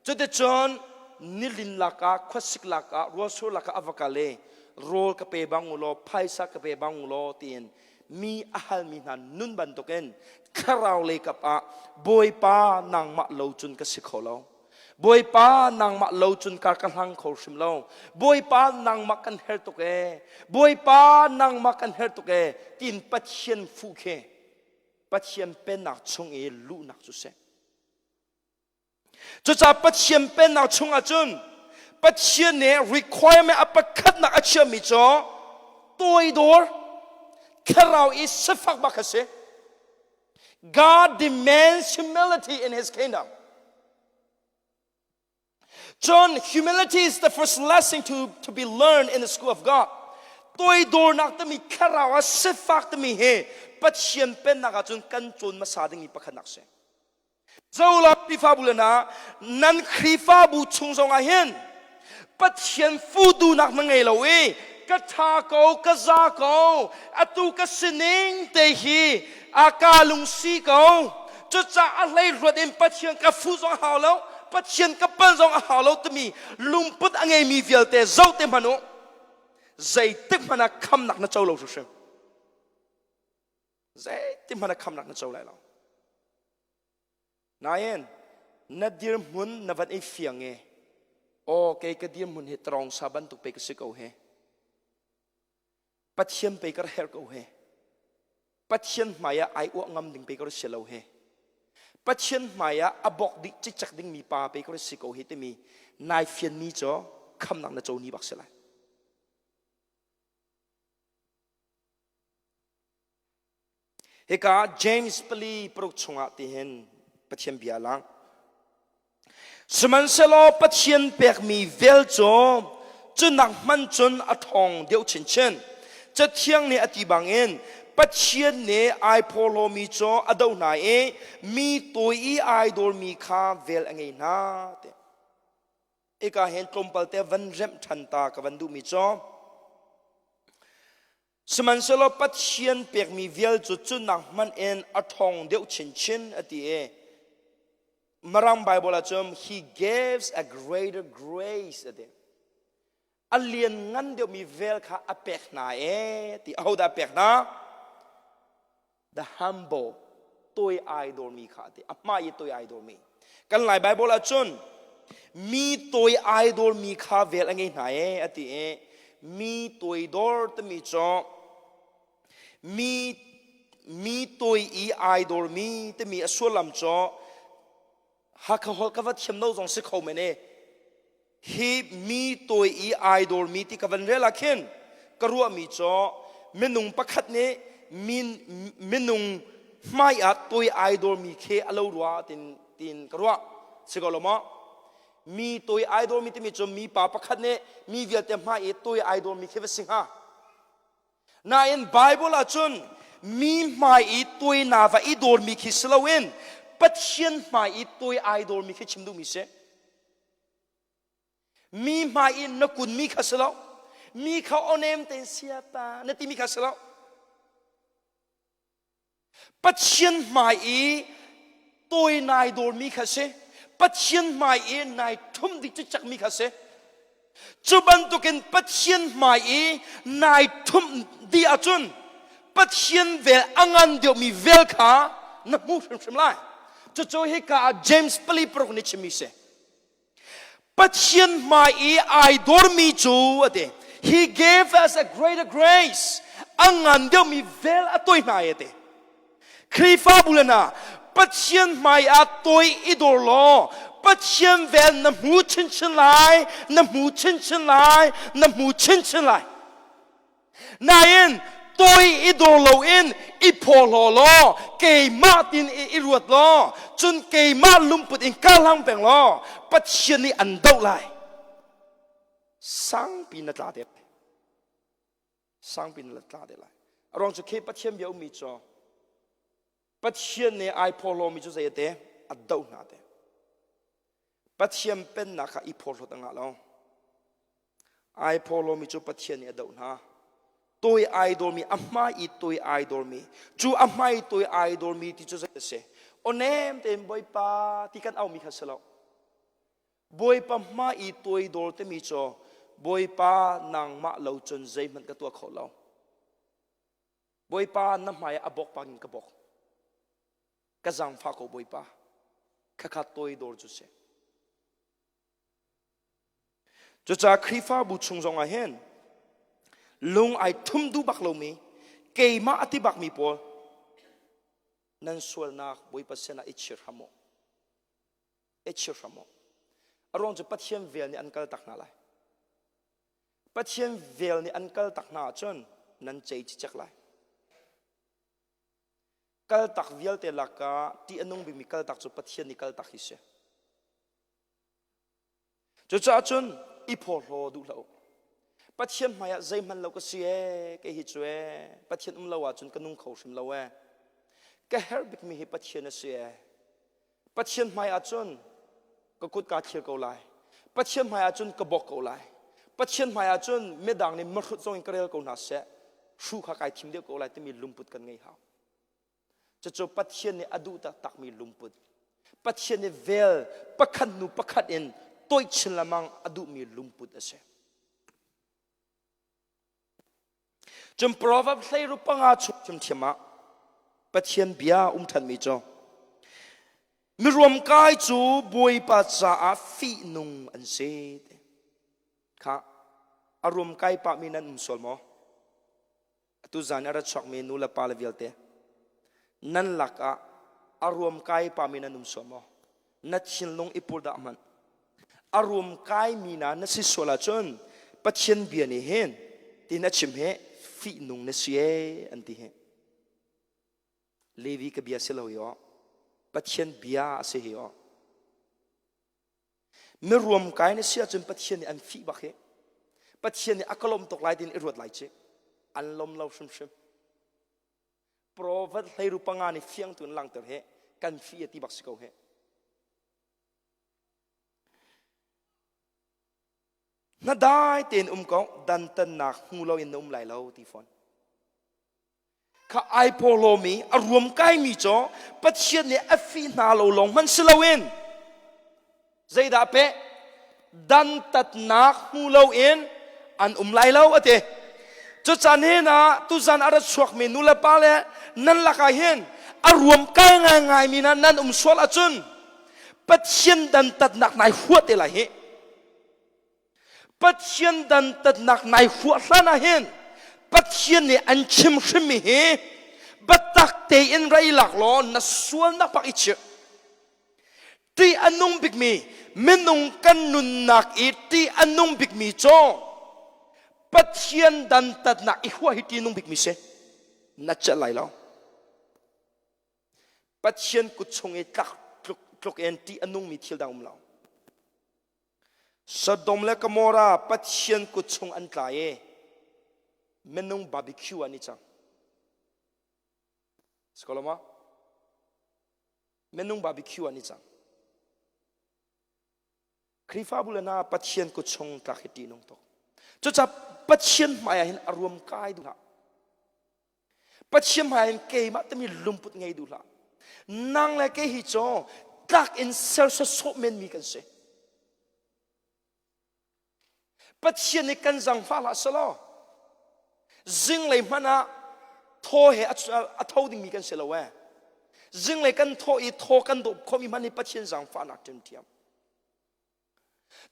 cuticun nilin lakah khuasik lakah rualsur lakah a va kal i rawl ka pe bang u law phaisa ka pe bang u law tiin mi a halmi hna nun bantukin thlarau lei kap ah Bawipa nangmah lo cun ka si kho lo Bawipa nangmah lo cun kar ka hlang kho hrim lo. Bawipa nangmah kan her tuk ee. Bawipa nangmah kan her tuk ee tiin Pathian fuh khi Pathian pennak chung i luhnak cu si. Cucaah Pathian pennak chung ahcun Pathian nih requirement a pakhatnak a chiahmi cu toidor thlarau i sifak bak a si. God demands humility in his kingdom. John, humility is the first lesson to, to be learned in the school of God. Toidornak timi thlarau ah sifak timi hi Pathian pennak ahcun kan cawn hmasa ding mi pakhatnak si. Zola Khrihfabu le hna nan Khrihfabu chung zong ah hin Pathian fudunak na ngei lo i ka ṭha ko ka za ko atu ka sining te hi a ka lungsi ko cucaah a hlei hluat in Pathian ka fu zong a hau lo Pathian ka pal zong a hau lo timi lungput a ngeimi vialte zoh te hmanh u zeitik hmanh ah khamnak na co lo hrimhrim zeitik hmanh ah khamnak na co lai lo Nain na dirhmun na van i fiang i aw kei ka dirhmun hi tawngsa bantuk pe ka si ko hi. Pathian pei ka herh ko he. Pathian hmai ah ai uah ngam ding pei ka si lo he. Pathian hmai ah a bok dih cikcek ding mi pa pei ka si ko he timi nai fian ni cu khamnak na co ni bak si lai. Hika James pali paruk chungah tihin Pathian bia lang. Sihmanhsehlaw Pathian pekmi vel cu cu nak hman cun a ṭhawng deuh chinchin. Cathiang nih a ti bangin Pathian nih ai phawhlawmi cu a doh hna i mi tawi i ai dawrmi kha vel a ngei hna. Hika hin tlawmpal te van remh ṭhan ta ka van duhmi cu Sihmanhsehlaw Pathian pekmi vial cu cunak hmanh in a ṭhawng deuh chinchin a ti i Mirang Bible ahcun he gives a greater grace a ti. A lian ngan deuhmi vel kha a pek hna e ti ahodah a pek hna? The humble toi ai dawrmi kha a ti. A hmai i toi ai dawrmi. Kan Lai Bible ahcun mi toi ai dawrmi kha vel a ngei hna e a ti i mi toidor timi cu mi mi toi i ai dawrmi timi a sullam cu Hakha holh ka va thiam lo zong si kho men e hi mi tawi i ai dawrmi ti ka van rel ah khin ka ruahmi cu minung pakhat nih min minung hmai ah tawi ai dawrmi khi a lo rua tin tin ka ruah si ko lo maw mi tawi ai dawrmi timi cu mi pa pakhat nih mi vialte hmai i tawi ai dawrmi khi va si hnga nain Bible ah cun mi hmai i tawi na va i dawrmi khi si loin Pathian hmai i tawi ai dawrmi khi chim duhmi si Mi hmai in na kunmi kha si lo. Mi kha onem tein siapa na timi kha si lo. Pathian hmai i tawi nai dawrmi kha si. Pathian hmai i nai ṭhum dik cikcekmi kha si. Cu bantukin Pathian hmai i nai ṭhumh dih ahcun Pathian vel a ngan deuhmi vel kha na hmu hrimhrim lai. Cucu hika ah James pali paruk nih chimmi si. Pathian hmai i ai dawrmi cu a ti. He gave us a greater grace. A ngan deuhmi vel a toi hna a ti. Khrihfabu le hna, Pathian hmai ah toi i dawr law Pathian vel na hmu chinchin lai, na hmu chinchin lai, na hmu chinchin lai. Nain toi i dawr loin i phawhlaw law keimah tin i i ruat law cun keimah lungput in kar hlang peng law Pathian nih an doh lai. Sangpi na tla te sangpi na tla te lai. A ruang cu khi Pathian bia ummi cu Pathian nih ai phawhlawmi cu zei a te a doh hna te. Pathian pennak kha i phorhlawt a ngah lo. Ai phorhlawmi cu Pathian nih a doh hna. Toi ai dawrmi, a hmai i toi ai dawrmi, cu a hmai toi ai dawrmi ti cu zei a si? Onem tein Bawipa ti kan aumi kha si lo. Bawipa hmai i toi dawr timi cu Bawipa nangmah lo cun zeihmanh ka tuah kho lo. Bawipa na hmai ah a bawk bangin ka bawk. Ka zaangfah ko Bawipa. Khakha toidor cu si. Cucaah Khrihfabu chung zongah hin lung ai thum duh bak lomi keimah a ti bakmi pawl nan sualnak Bawipa sinah i chir hram u. I chir hram u. A ruang cu Pathian vel nih an kal tak hna lai. Pathian vel nih an kal tak hna ahcun nan cei cicek lai. Kaltak vialte lakah ṭih a nung bikmi kaltak cu Pathian nih kaltak hi si. Cucaah cun i phawrhlaw duh hlah u. Pathian hmaiah zeihmanh lo ka si ee, kei hi cu ee, Pathian um lo ahcun ka nung kho hrim lo ee. Ka herh bikmi hi Pathian a si ee. Pathian hmai ahcun ka kut kaa thlir ko lai. Pathian hmai ahcun ka bawk ko lai. Pathian hmai ahcun midang nih mahrut zong in ka rel ko hna seh. Hru kha kai thim deuh ko lai timi lungput kan ngei hau. Cucu Pathian nih a duh taktakmi lungput. Pathian nih vel pakhat hnu pakhat in toih chin lengmang a duhmi lungput a si. Cun Proverb hleiru panga chung ṭhiamṭhiam ah Pathian bia um ṭhanmi cu miruamkai cu Bawipa caah fihnung an si. Kha a ruamkai pahmi nan um sual maw? Atu zan a ra chuakmi nu le pa le vialte nan lakah a ruam kai pami nan um sual maw? Na thinlung i pur dah hmanh. A ruam kai mi na na si sual ahcun Pathian bia nih hin tin a chim he fihnung na si ee an ti hi. Levi ka bia si lo hi aw. Pathian bia a si hi aw. Miruam kai na si ahcun Pathian nih an fih bak hi. Pathian nih a ka lawm tuk lai tiin i ruat lai ci. An lawm lo hrimhrim. Prophet hleiru panga nih fiang tu in langter he kan fih ti bak si ko he. Na dai tein um ko dantannak hmu lo in na um lai lo ti fawn. Kha ai pawlawmi a ruam kaimi cu Pathian nih a fih hna lo lawng hmanh si loin zeidah peh dantatnak hmu loin an um lai lo a ti. Cucan hin ah tuzan a ra chuakmi nu le pa le nan lakah hin a ruam kai ngaingaimi na nan um sual ahcun Pathian dantatnak nai huah te lai hi. Pathian dantatnak nai huah hlan ah hin Pathian nih an chim hrimmi hi biatak tein rei lak law na sualnak bak i chirh. Ṭih a nung bikmi minung kan nunnak i ṭih a nung bikmi cu Pathian dantatnak i huah hi ṭih nung bikmi si. Na celh lai lo. Pathian kut chung i tlak tluk tluk in ṭih a nungmi thil dang um lo. Sodom le Gomorrah Pathian kut chung an tla i minung barbecue an i cang. Sikoloma? Minung barbecue an i cang. Khrihfabu le na Pathian kut chung tlak hi ṭihnung tuk. Cucaah Pathian hmai ah hin a ruam kai duh hlah. Pathian hmai in keimah timi lungput ngei duh hlah. Nang le kei hi cu tlak in ser sawsawh menmi kan si. Pathian nih kan zangfah hlah selaw zinglei hmanh ah thaw he a tho dingmi kan si lo ee. Zinglei kan thaw i thaw kan dawp khomi hmanh hi Pathian zangfahnak ṭhiamṭhiam.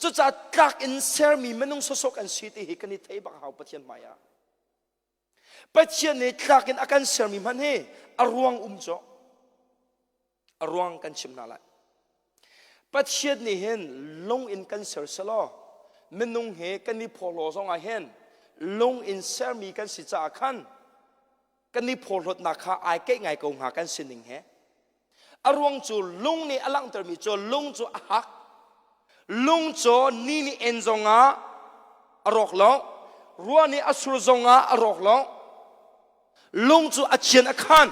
Cucaah tlak in sermi minung sawsawh kan si ti hi kan i thei bak hau Pathian hmai ah. Pathian nih tlak in a kan sermi hmanh hi a ruang um cu a ruang kan chim hna lai. Pathian nih hin lung in kan ser selaw minung he kan i phawhlaw zong ah hin lung in sermi kan si caah khan kan i phawhlawtnak kha ai keih ngai ko hnga kan sining he. A ruang cu lung nih a langhtermi cu lung cu a hak. Lung cu ni nih en zongah a rawk lo. Ruah nih a sur zongah a rawk lo. Lung cu a chian a khan.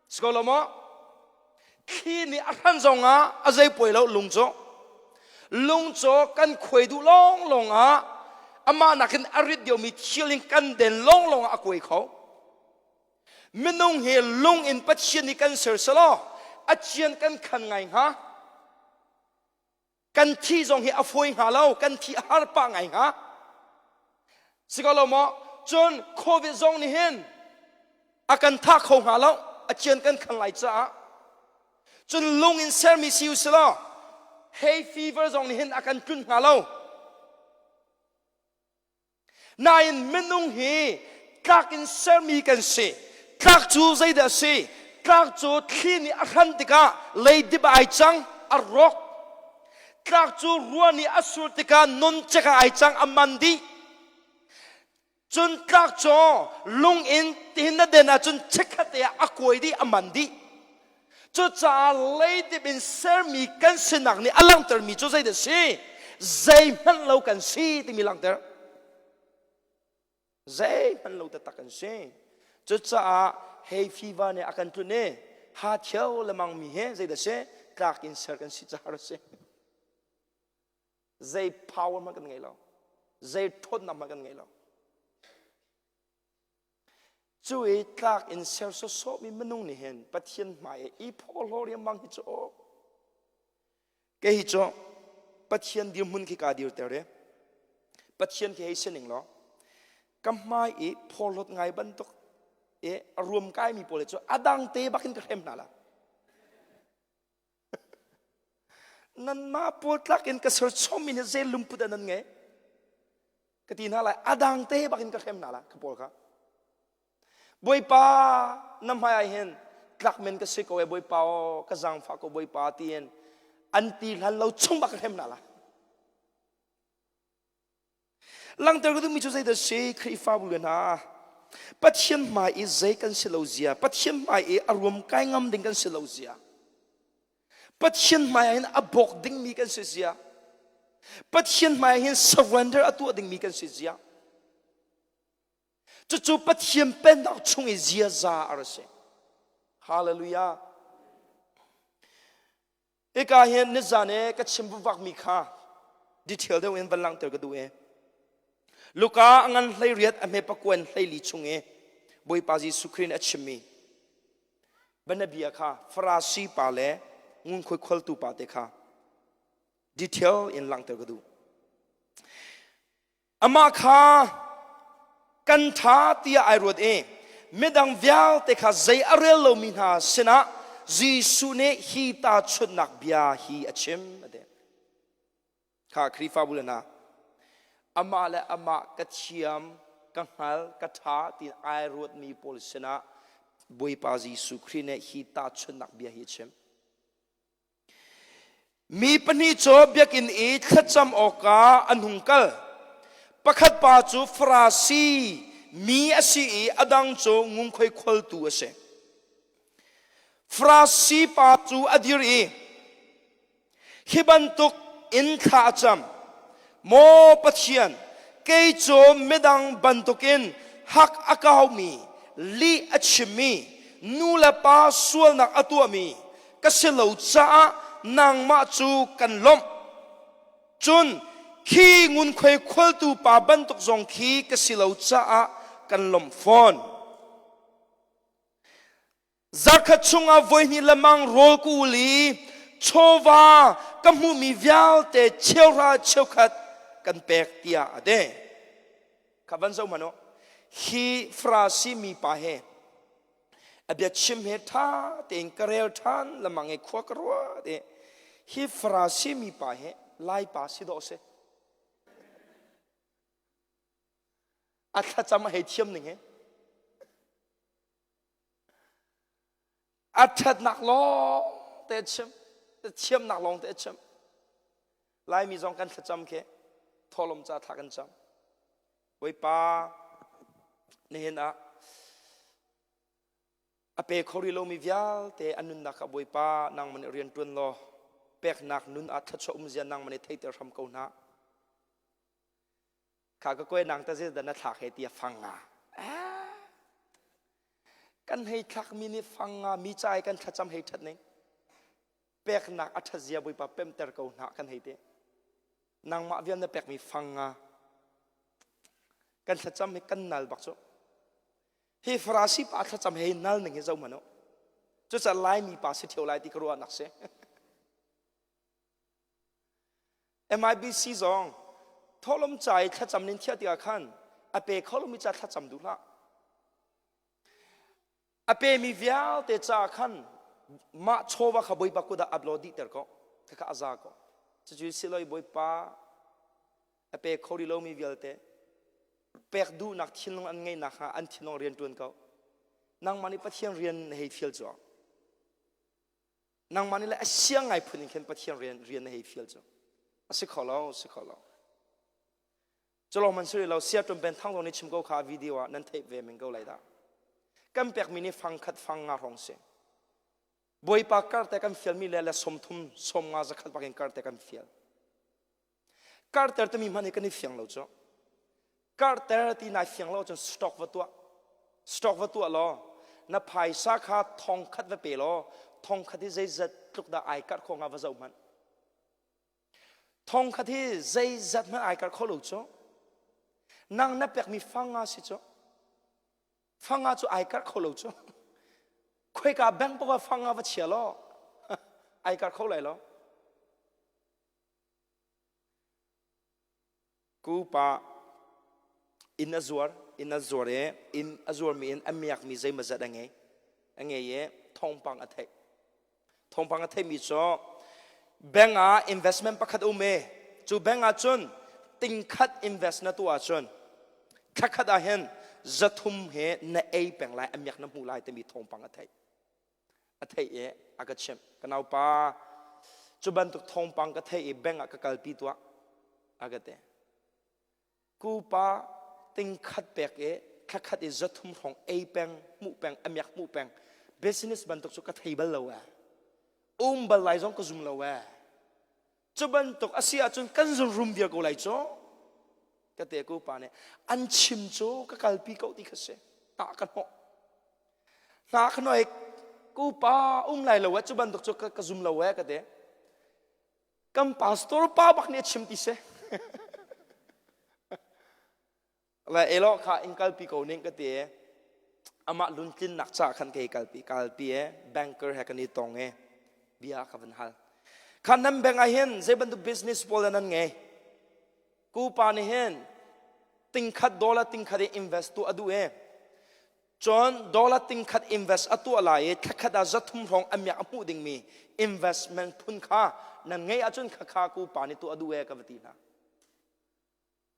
Si ko lo maw? Thli nih a hran zongah a zei puai lo lung cu. Lung cu kan khuai duh lawnglawng ah amah nakin a rit deuhmi thil in kan den lawnglawng ah a kuai kho. Minung hi lung in Pathian nih kan ser selaw a cian kan khan ngai hnga. Kan thi zong hi a fawi hnga lo, kan thi a har pah ngai hnga. Si ko lo maw? Cun COVID zong nih hin a kan thah kho hnga lo, a cian kan khan lai caah. Cun lung in sermi si u selaw hay fever zong nih hin a kan tlunh hnga lo. Nain minung hi tlak in sermi kan si. Tlak cu zeidah a si? Tlak cu thli nih a hran tikah leidip ah ai cang, a rawk. Tlak cu ruah nih a sur tikah noncek ah ai cang, a man dih. Cun tlak cu lung in tihin na den ahcun chikkhat te ah a kuai dih, a man dih. Cucaah leidip in sermi kan sinak nih a langhtermi cu zeidah a si? Zeihmanh lo kan si timi langhter. Zeihmanh lo taktak kan si. Cucaah hei fiva nih a kan tlun i ha thio lemang mi he zeidah si? Tlak in ser kan si caah a si. Zei power hmanh kan ngei lo. Zei ṭhawnnak hmanh kan ngei lo. Cu i tlak in ser sawsawhmi minung nih hin Pathian hmai i i phawhlaw riangmang hi cu aw. Kei hi cu Pathian dirhmun khi kaa dirter i Pathian khi hei si ning law ka hmai i phawhlawt ngai bantuk i a ruam kaimi pawl hi cu a dang te bak in ka hrem hna la. Nanmah pawl tlak in ka ser chommi nih zei lungput ah nan ngei? Ka ti hna lai, a dang te bak in ka hrem hna la, ka pawl kha. Bawipa na hmai ah hin tlak men ka si ko e Bawipa aw ka zaangfah ko Bawipa tiin an ti hlan lo chung bak ka hrem hna la. Langhter ka duhmi cu zeidah si Khrihfabu le hna Pathian hmai i zei kan si lo zia Pathian hmai i a ruam kai ngam ding kan si lo zia Pathian hmai ah hin a bawk dingmi kan si zia Pathian hmai ah hin surrender a tuah dingmi kan si zia Cucu Pathian pennak chung i ziaza a ra si. Hallelujah. Hika hin nizan i ka chim vuvakmi kha detail deuh in van langhter ka duh i Luka a ngan 18 a hme pakuan 14 chung i Bawipa Jesuh Khrih nih a chimmi bianabia kha Farasi pa le ngunkhuai kholtu pa te kha detail in langhter ka duh. Amah kha kan ṭha tiah ai ruat i midang vialte kha zei a rel lomi hna sinah Jesuh nih hi tahchunhnak bia hi a chim a ti. Kha Khrihfabu le hna, amah le amah ka thiam, ka hngal, ka ṭha ti ai ruatmi pawl sinah Bawipa Jesuh Khrih nih hi tahchunhnak bia hi a chim. Mi pahnih cu biakinn i thlacam awkah an hung kal. Pakhat pa cu Farasi mi a si i a dang cu ngunkhuai kholtu a si. Farasi pa cu a dir i hi bantuk in thla a cam. Maw Pathian, kei cu midang bantukin hak a kaumi, lih a chimmi, nu le pa sualnak a tuahmi ka si lo caah nangmah cu kan lawmh. Cun khi ngunkhuai khualtu pa bantuk zong khi ka si lo caah kan lawmh fawn. Zarkhat chungah voihnih lemang rawl ka ul i chawva ka hmuhmi vialte cheuhra cheukhat kan pek tiah a ti. Kha van zoh hmanh u. Hi Farasi mi pa he a biachim he ṭha tein ka rel ṭhan lemang i khua ka ruat i hi Farasi mi pa he Lai pa si dawh si. A thlacam a hei thiam ning he. A ṭhatnak lawng te chim, thiamnak lawng te chim. Laimi zong kan thlacam khi thawlawm ca thla kan cam. Bawipa nihin ah a pe kho rih lomi vialte an nunnak ah Bawipa nangmah nih rian ṭuan law peknak nun ah thluachuah umzia nangmah nih theiter hram ko hna. Kha ka koe nang ta zel da na thlak he tia fang nga. Kan hei thlak mi nih fang nga mi cai kan thlacam hei that ning. Peknak a that zia Bawipa pemter ko hna kan hei te. Nangmah vial na pek mi fang nga. Kan thlacam hi kan nal bak cu. Hi Farasi pa thlacam hei nal ning hi zo mano. Cucaah Laimi pa si theo lai ti ka ruah nak si. MIBC zong thawhlawm ca i thlacam nin thiah tikah khan a pe kho lomi ca thlacam duh hlah. A pemi vialte ca khan mah chawva kha Bawipa kut ah upload dih ter ko. Khakha a za ko. Cucu siloi Bawipa a pe kho rih lomi vialte pek duhnak thinlung an ngeihnak hnga an thinlung rian ṭuan ko. Nangmah nih Pathian rian na hei fial cu. Nangmah nih le a siang ngai phun in khin Pathian rian rian na hei fial cu a si kho lo si kho lo culong man suri lo sia tum pen thang zong nih chim ko kha video ah nan theih ve men ko lai dah kan pekmi nih fang khat fang nga hrawng si Bawipa kar te kan fialmi le le 30 sawm nga zakhat bakin kar te kan fial Karter timi hmanh hi kan i fiang lo cu. Karter ti nai fiang lo cun stock va tuah. Stock va tuah law na phaisa kha thong khat va pe law thong khat hi zeizat tluk dah ai karh kho hnga va zoh hmanh. Thong khat hi zeizat hmanh ai karh kho lo cu. Nang na pekmi fang nga si cu. Fang nga cu ai karh kho lo cu. Khoika bank paoh ah fang nga va chia law ai karh kho lai lo. Kupa inn a zuar inn a zuar i inn a zuarmi in a miakmi zeimawzat a ngei a ngei i thawngpang a theih thawngpang a theihmi cu bank ah investment pakhat um i cu bank ah cun tingkhat invest na tuah ahcun thlakhat ah hin zathum he na ei peng lai, a miak na hmu lai timi thawngpang a theih. A theih i a ka chimh. Ka naupa, cu bantuk thawngpang ka theih i bank ah ka kalpi tuah, a ka ti. Kupa tingkhat pek i thlakhat i zathum hrawng ei peng, hmuh peng, a miak hmuh peng. Business bantuk cu ka thei bal lo ee. Um bal lai zong ka zum lo ee. Cu bantuk a si ahcun kan zun rum viar ko lai cu. Ka te ku pa nih an chim cu ka kalpi ko ti kha si. Hna ka hnawh. Hna ka hnawh i ku pa um lai lo ee cu bantuk cu ka zum lo ee ka te. Kan pastor pa bak nih a chim ti si. Le elo kha in kalpi ko ning ka ti. Amah luntlinnak ca khan kei kalpi kalpi e banker he kan i tong e bia ka van hal. Khan nan bank ah hin zei bantuk business pawl nan ngei? Ku pa nih hin tingkhat dollar tingkhat in invest tu a duh e. Cun dollar tingkhat invest a tuah lai i thlakhat ah zathum hrawng a miak a hmuh dingmi investment phun kha nan ngeih ahcun khakha ku pa nih tuah a duh e ka va ti hna.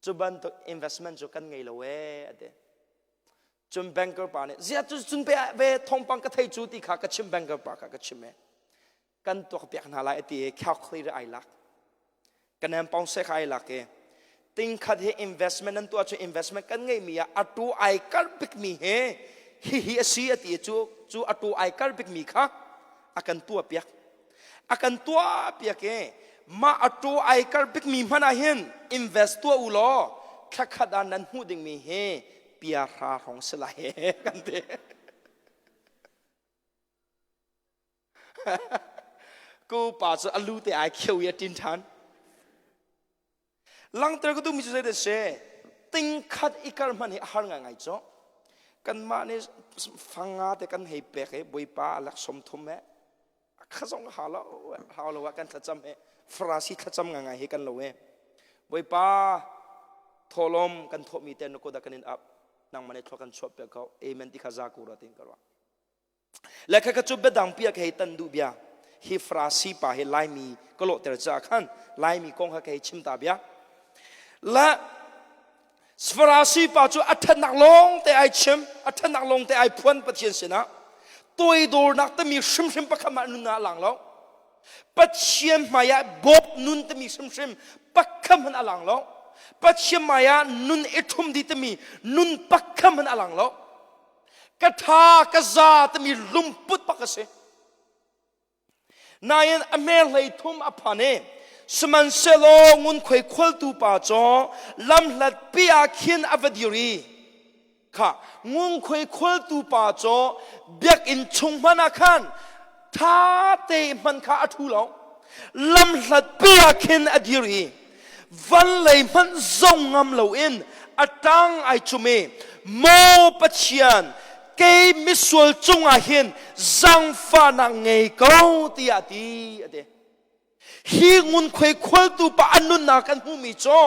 Cu bantuk investment cu kan ngei lo ee a ti. Cun banker pa nih ziah cu cun pe ve thawngpang ka thei cu ti kha ka chim banker pa kha ka chim e. Kan tuak piak hna lai a ti i calculator ai lak. Kan em pong se kha ai lak i tingkhat hi investment nan tuah cu investment kan ngeihmi ah atu ai kar bikmi he hihi a si a ti cu cu atu ai kar bikmi kha a kan tuah piak a kan tuah piak i mah atu ai kar bikmi hmanh ah hin invest tuah u law thlakhat ah nan hmuh dingmi hi pia hra hrawng si lai he kan ti. Ku pa cu a lu te ai khio i a ṭin ṭhan. Langter ka duhmi cu zeidah si? Tingkhat i kar hmanh hi a har ngaingai cu. Kanmah nih fanga te kan hei pek i Bawipa a lak 30 he kha zong hau lo hau lo ah kan thlacam he Farasi thlacam ngaingai hi kan lo he Bawipa thawhlawm kan thawhmi te na kut ah kan in ap nangmah nih thlua kan chuah piak ko amen ti kha za ko ra tin ka ruah Le khakha cu biadang pi ah ka hei tan duh bia. Hi Farasi pa hi Laimi ka lawhter caah khan Laimi kong kha ka hei chim ta bia. La Farasi pa cu a ṭhatnak lawng te ai chim, a ṭhatnak lawng te ai phuan Pathian sinah. Toidornak timi hrimhrim pakhat mah nun ah lang lo. Pathian hmai ah bawp nun timi hrimhrim pakhat hmanh a lang lo. Pathian hmai ah nun i ṭhum dih timi nun pakhat hmanh a lang lo. Ka tha ka za timi lungput bak a si. Nain a hmel hlei thum a phan i sihmanhsehlaw ngunkhuai khualtu pa cu lamhlat pi ah khin a va dir i kha ngunkhuai khualtu pa cu biakinn chung hmanh ah khan ṭha te hman kha a ṭhu lo lamhlat pi ah khin a dir i van lei hmanh zong ngam loin a ṭang ai cum i maw Pathian kei misual cungah hin zaangfahnak ngei ko tiah ti a ti hi ngunkhuai khualtu pa an nunnak kan hmuhmi cu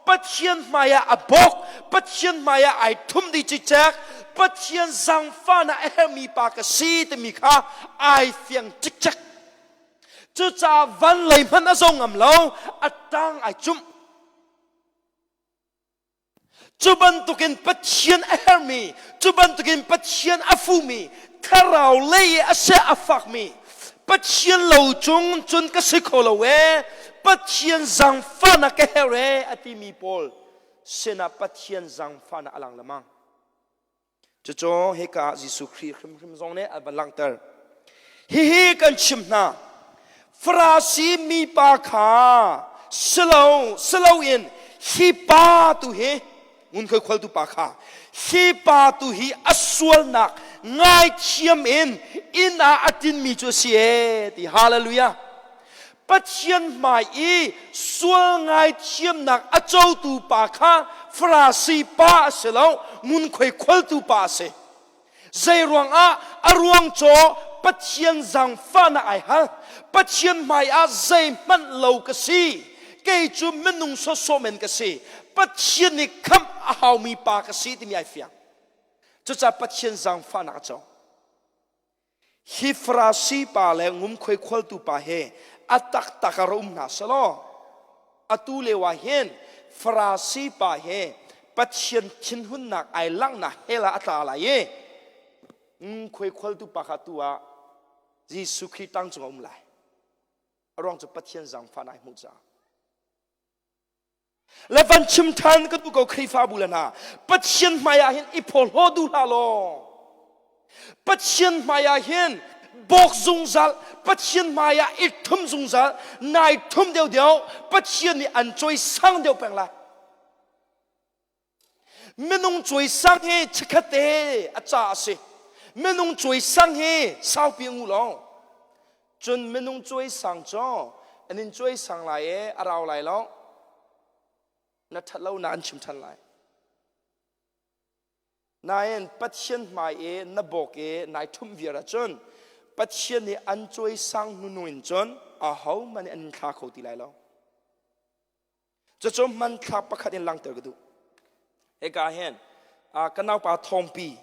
Pathian hmaiah a bawk Pathian hmaiah ai thum dih cikcek Pathian zaangfahnak a herhmi pa ka si timi kha ai fiang cikcek Cucaah van lei hmanh a zo ngam lo, a ṭang ai cumh. Cu bantukin Pathian a herhmi, cu bantukin Pathian a fuhmi, thlarau lei i a sia a fakmi, Pathian lo cung cun ka si kho lo ee, Pathian zaangfahnak ka herh ee a timi pawl sinah Pathian zaangfahnak a lang lengmang. Cucu hika ah Jesuh Khrih hrimhrim zong nih a van langhter. Hihi kan chim hna, Farasi mipa kha silo siloin hi pa tu hi ngunkhuai khualtu pa kha hi pa tu hi a sualnak ngaithiam in inn ah a tinmi cu a si ee ti hallelujah Pathian hmai i sual ngaithiamnak a cotu pa kha Farasi pa a si lo, ngunkhuai khualtu pa a si. Zei ruangah a ruang caw Pathian zaangfahnak ai hal. Pathian hmai ah zeihmanh lo ka si. Kei cu minung sawsawh men ka si. Pathian nih khamh a haumi pa ka si timi ai fiang. Cucaah Pathian zaangfahnak a co. Hi Farasi pa le ngumkhuai khualtu pa he a taktak ah ra um hna selaw atu lio ah hin Farasi pa he Pathian thinhunnak ai langhnak hell ah a tla lai i ngunkhuai khualtu pa kha tu ah Jesuh Khrih tang cung a um lai. A ruang cu Pathian zaangfahnak ai hmuh caah. Le van chim ṭhan ka duh ko Khrihfabu le hna Pathian hmai ah hin i phawhlaw duh hlah law Pathian hmai ah hin bawk zungzal Pathian hmai ah i ṭhum zungzal nai ṭhum deuhdeuh Pathian nih an cawisang deuh peng lai Minung cawisang hi chikkhatte a ca a si. Minung cawisang hi saupi a ngu lo. Cun minung cawisang cu an in cawisang lai i a rau lai lo. Na ṭhat lo na an chim ṭhan lai. Nain Pathian hmai i na bawk i nai ṭhumh viar ahcun Pathian nih an cawisang hnu in cun ahohmanh nih an in thla kho ti lai lo. Cucu hmanthlak pakhat in langhter ka duh. Hika hin ka naupa Thawngpi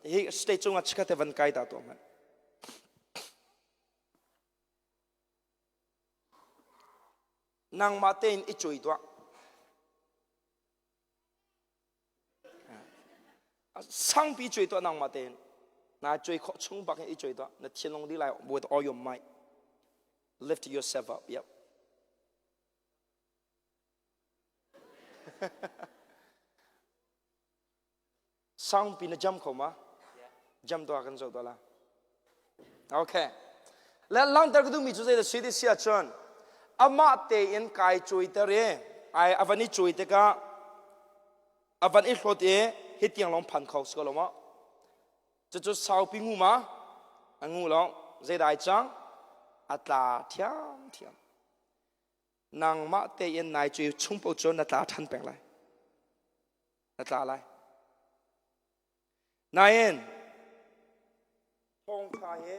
hi stage cungah chikkhat te van kai ta tuah hmanh. Nangmah tein i cuai tuah. Sangpi cuai tuah nangmah tein. Na cuai khawh chung bak in i cuai tuah. Na thinlung dih lai with all your might. Lift yourself up. Yep. Sangpi na jam kho ma? Jam tuah kan zoh tuah la. Okay. Le langter ka duhmi cu zei da si ti si ahcun amah tein kai cuaiter i ai a van i cuai tikah a van i hlawt i hi tiang lawng phan kho si ko lo maw? Cucu saupi ngu ma? A ngu lo. Zeidah ai cang? A tla thiamthiam. Nangmah tein nai cu chung paoh cu na tla ṭhan peng lai. Na tla lai. Nain thawngṭha hi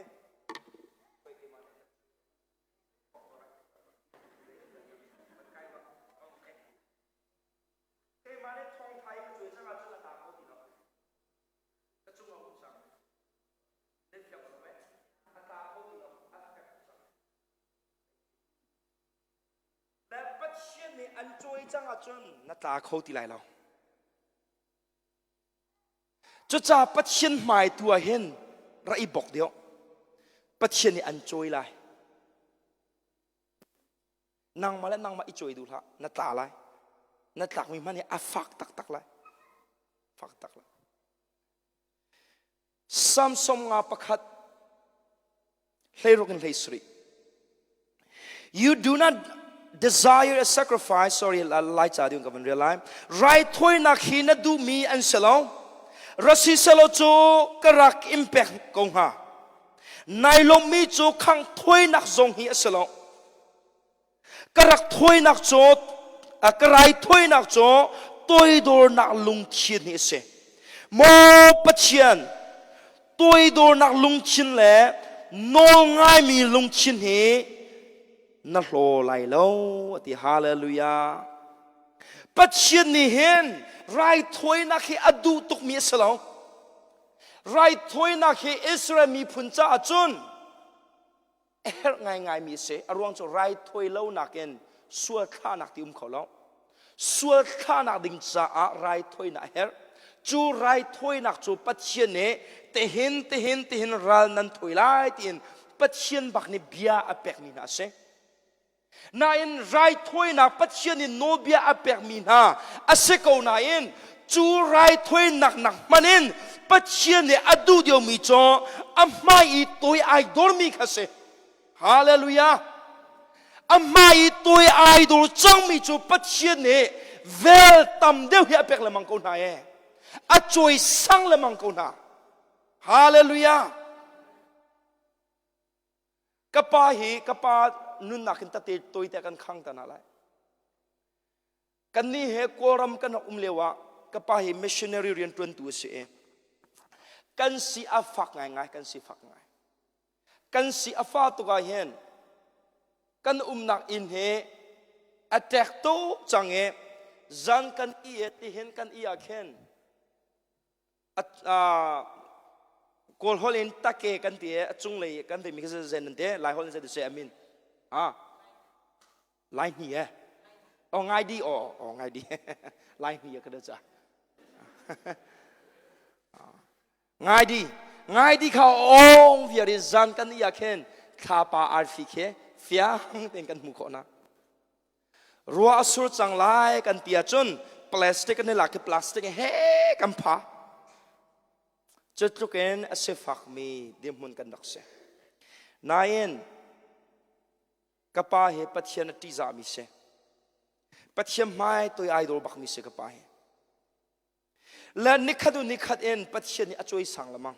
keimah nih thawngṭha hi ka cuai cang ahcun a tla kho ti lo. Ka cung a um cang. Nan fiang lo mei? A tla kho ti lo. A fek cang. Le Pathian nih an cawi cang ahcun na tla kho ti lai lo. Cucaah Pathian hmai tu ah hin ra i bok deuh. Pathian nih an cawi lai. Nangmah le nangmah i cawi duh hlah. Na tla lai. Na tlakmi hmanh hi a fak taktak lai. Fak tak lai. Samson nga pakhat 16 in 17. You do not desire a sacrifice, sorry, lai ca ding ka van real lai. Raithawinak hi na duhmi an si lo. Rasi selo cu ka rak in pek ko hnga. Nai lawmmi cu khang thawinak zong hi a si lo. Ka rak thawinak cu ka raithawinak cu toidornak lungthin hi a si. Maw Pathian, toidornak lungthin le nawlngaimi lungthin hi na hlaw lai lo a ti. Hallelujah. Pathian nih hin raithawinak hi a duh tukmi a si lo. Raithawinak hi Israel miphun caah cun a herh ngaingaimi a si. A ruang cu raithawi lo nakin sual thlahnak ti um kho lo. Sual thlahnak ding caah raithawinak a herh. Cu raithawinak cu Pathian nih tihin tihin tihin ral nan thawi lai tiin Pathian bak nih bia a pekmi hna a si. Nain raithawinak Pathian nih nawlbia a pekmi hna a si ko nain cu raithawinak nak hmanh in Pathian nih a duh deuhmi cu a hmai i toi ai dormi kha si. Hallelujah! A hmai i toi ai dor cangmi cu Pathian nih vel tam deuh hi a pek lengmang ko hna e. A cawisang lengmang ko hna. Hallelujah! Ka pa hi ka pa nunnak in tate tawite kan khang ta hna lai. Kannih he Kawlram kan rak um lio ah ka pa hi missionary rian ṭuantu a si i kan si a fak ngaingai, kan si fak ngai. Kan si a fa tuk ah hin kan umnak inn hi a ṭek tuk cang i zan kan i tihin kan i ah khin Kawl holh in take kan ti a cunglei kan timi khi zen nan ti Lai holh in zei amin ah Lai hni e o ngai di o o ngai di Lai hni ka da cha. Ngai di, ngai di kha ong viar i zan kan i ah khin thlapa arfi khi fiang tein kan hmuh khawh na. Ruah a sur cang lai kan ti ahcun plastic kan i lak i plastic he kan pha. Cu tluk in a sifakmi dirhmun kan rak si. Nain ka pa hi Pathian a ṭihzahmi si. Pathian hmai toi ai dor bakmi si ka pa hi. Le nikhat u nikhat in Pathian nih a cawisang lemang.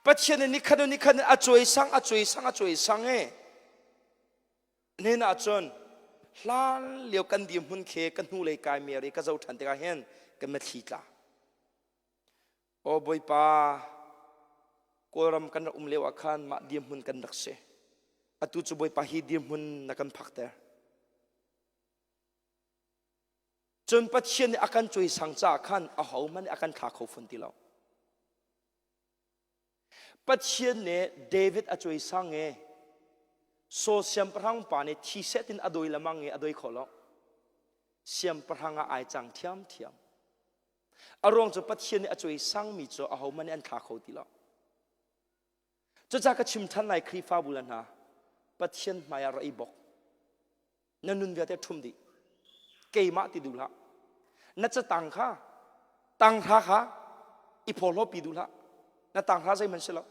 Pathian nih nikhat u nikhat in a cawisang, a cawisang, a cawisang i Nihin ahcun hlan lio kan dirhmun khi ka hnulei kai mer i ka zoh ṭhan tikah hin ka mitthli tla. Aw Bawipa, Kawlram kan rak um lio ah khan mah dirhmun kan rak si. Atu cu Bawipa hi dirhmun na kan phakter. Cun Pathian nih a kan cuaisang caah khan ahohmanh nih a kan thla kho fawn ti lo. Pathian nih David a cuaisang i Saul siangpahrang pa nih thi seh tin a doi lamang i a doi kho lo. Siangpahrang ah ai cang thiamthiam. A ruang cu Pathian nih a cuaisangmi cu ahohmanh nih an thla kho ti lo. Cucaah ka chim ṭhan lai Khrihfabu le hna, Pathian hmaiah ra i bok. Na nun vialte ṭhum dih. Keimah ti duh hlah. Na catang kha tanghra kha i phawhlaw duh hlah. Na tanghra zeihmanh si lo.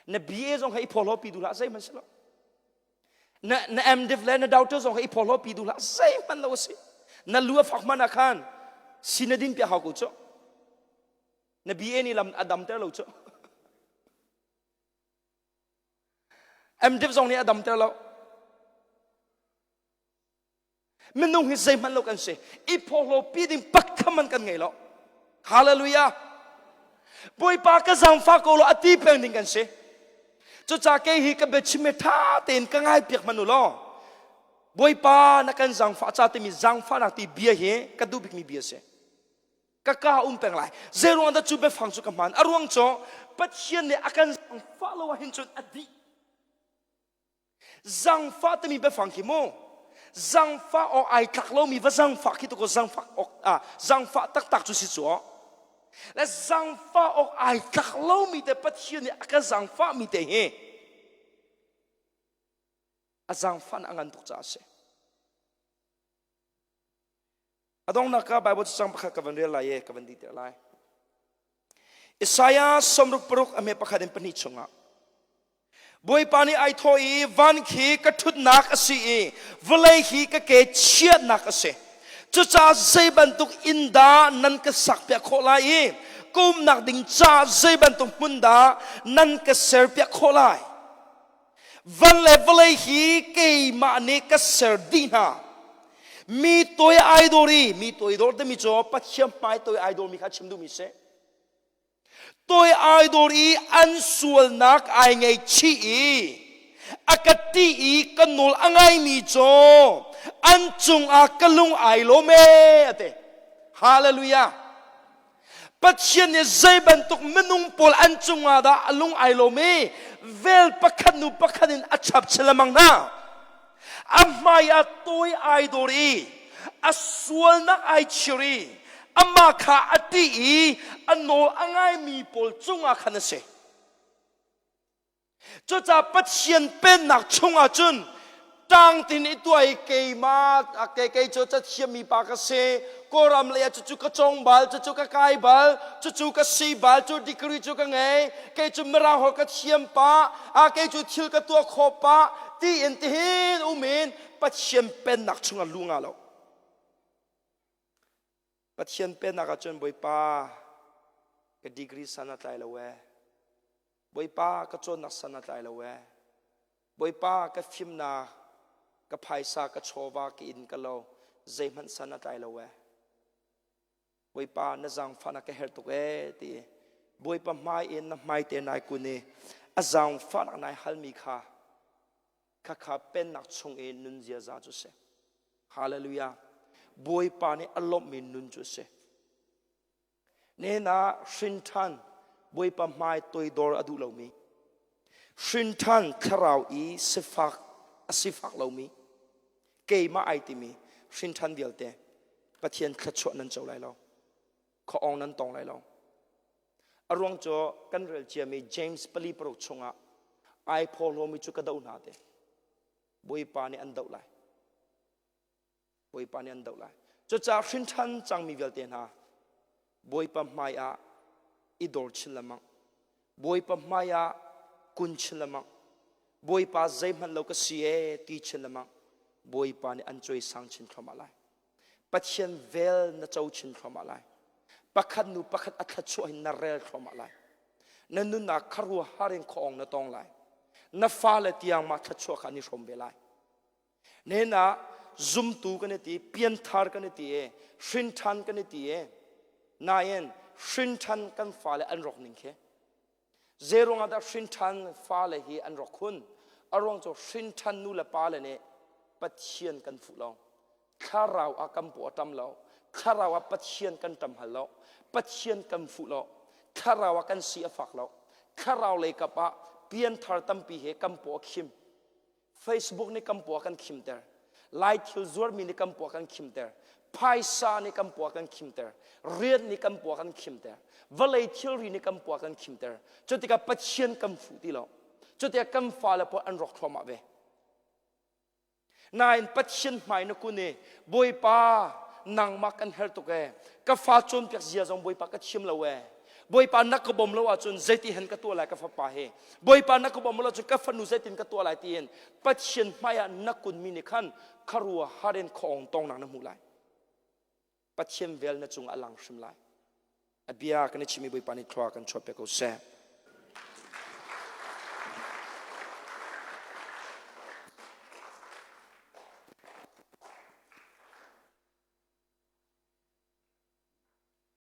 Na BA zong kha i phawhlaw duh hlah zeihmanh si lo. Na na MDiv le na doctor zong kha i phawhlaw duh hlah zeihmanh lo a si. Na lu a fak hmanh ah khan sinadin piah hau ko cu. Na BA nih lam a damter lo cu. MDiv zong nih a damter lo. Minung hi zeihmanh lo kan si. I phawhlaw pi ding pakhat man kan ngei lo. Hallelujah. Bawipa ka zaangfah ko law a ti peng ding kan si. Cucaah kei hi ka biachim hi ṭha tein ka ngai piak hmanh u law Bawipa na kan zaangfah ca timi zaangfahnak ti bia hi ka duh bikmi bia si. Ka ka um peng lai. Zeiruang dah cu biafang cu ka hman? A ruang cu Pathian nih a kan zaangfah lo ahhin cun a dih. Zangfah timi biafang khi mu zangfah awk ai tlak lomi va zangfah khi tu ko zangfah awk ah zangfah taktak cu si cu le zangfah awk ai tlak lomi te Pathian nih a ka zangfah mi te hi a zangfah a ngan tuk caah a si. A donghnak ah Bible cacang pakhat ka van rel lai i ka van dih lai. Isaiah 66 a hme pakhat in pahnih chungah Bawipa nih ai thawh i van khi ka ṭhutnak a si i vawlei hi ka ke chiatnak a si. Cucaah zei bantuk inn dah nan ka sakpiak khawh lai i ka umnak ding caah zei bantuk hmun dah nan ka serpiak khawh lai? Van le vawlei hi keimah nih ka ser dih hna. Mi toi ai dor i mi toi dor timi cu Pathian hmai toi ai dormi kha chim duhmi si. Toi ai dor i an sualnak ai ngaihchih i a ka ṭih i ka nawl a ngaimi cu an cungah ka lung ai lawm ee a ti. Hallelujah. Pathian nih zei bantuk minung pawl an cungah dah a lung ai lawm i vel pakhat nu pakhat in a chap chilamang hna. A hmai ah tawi ai dawr i a sualnak ai chir i amah kha a ṭih i a nawl a ngaimi pawl cungah khan a si. Cucaah Pathian pennak chungah cun ṭangtin i tuah i keimah kei kei cu cathiammi pa ka si Kawlram lei ah cucu ka cawng bal cucu ka kai bal cucu ka si bal cu degree cu ka ngei kei cu mirang holh ka thiam pah ah kei cu thil ka tuah khawh pah tiin tihin um in Pathian pennak chungah lu nga lo Pathian pennak ah cun Bawipa ka degree san a tlai lo ee Bawipa ka cawnnak san a tlai lo ee. Bawipa ka fimnak, ka phaisa, ka chawva, ka inn ka lo, zeihmanh san a tlai lo ee. Bawipa na zaangfahnak ka herh tuk ee ti Bawipa hmai in na hmai te nai kun i a zaangfahnak nai halmi kha khakha pennak chung i nun ziaza cu si. Hallelujah. Bawipa nih a lawmhmi nun cu si. Nihin ah hrinṭhan Bawipa hmai toidor a duh lomi, hrinṭhan thlarau i sifak a sifak lomi, keimah ai timi hrinṭhan vialte Pathian thluachuah nan co lai lo. Khuaawng nan tong lai lo. A ruang cu kan rel ciami James 4:6 chungah ai phawhlawmi cu ka doh hna te. Bawipa nih an doh lai. Bawipa nih an doh lai. Cucaah hrinṭhan cangmi vialte hna Bawipa hmai ah i dor chin lengmang. Bawipa hmai ah kun chin lengmang. Bawipa zeihmanh lo ka si ee ti chin lengmang. Bawipa nih an cawisang chin thluahmah lai. Pathian vel na co chin thluahmah lai. Pakhat nu pakhat a thluachuah in na rel thluahmah lai. Na nunnak kharuahhar in khuaawng na tong lai. Na fale tiang mah thluachuah kha an i hrawm ve lai. Nihin ah zumtu kan i ti, pianthar kan i ti i, hrinṭhan kan i ti i, nain hrinṭhan kan fale an rawk ning khi Zeiruang ah dah hrinṭhan fale hi an rawk khun? A ruang cu hrinṭhan nu le pale nih Pathian kan fuh lo. Thlarau ah kan paw a ṭam lo. Thlarau ah Pathian kan ṭam hal lo. Pathian kan fuh lo. Thlarau ah kan si a fak lo. Thlarau lei kap ah pianthar tampi he kan paw a khim. Facebook nih kan pua kan khimter. Lai thil zuarmi nih kan pua kan khimter. Phaisa nih kan pua kan khimter. Rian nih kan pua kan khimter. Vawlei thilri nih kan pua kan khimter. Cutikah Pathian kan fuh ti lo. Cutikah kan fale pawl an rawk thluahmah ve. Nain Pathian hmai na kun i Bawipa nangmah kan herh tuk ee. Ka fa cawnpiak zia zong Bawipa ka thiam lo ee. Bawipa na ka bawm lo ahcun zeiti hen ka tuah lai ka fapa hi. Bawipa na ka bawm lo ahcun ka fanu zeitin ka tuah lai tiin Pathian hmaiah na kunmi nih khan kharua har in khuaawng tongnak na hmuh lai. Pathian vel na cungah a lang hrim lai. A bia kan i chimmi Bawipa nih thlua kan chuah piak ko seh.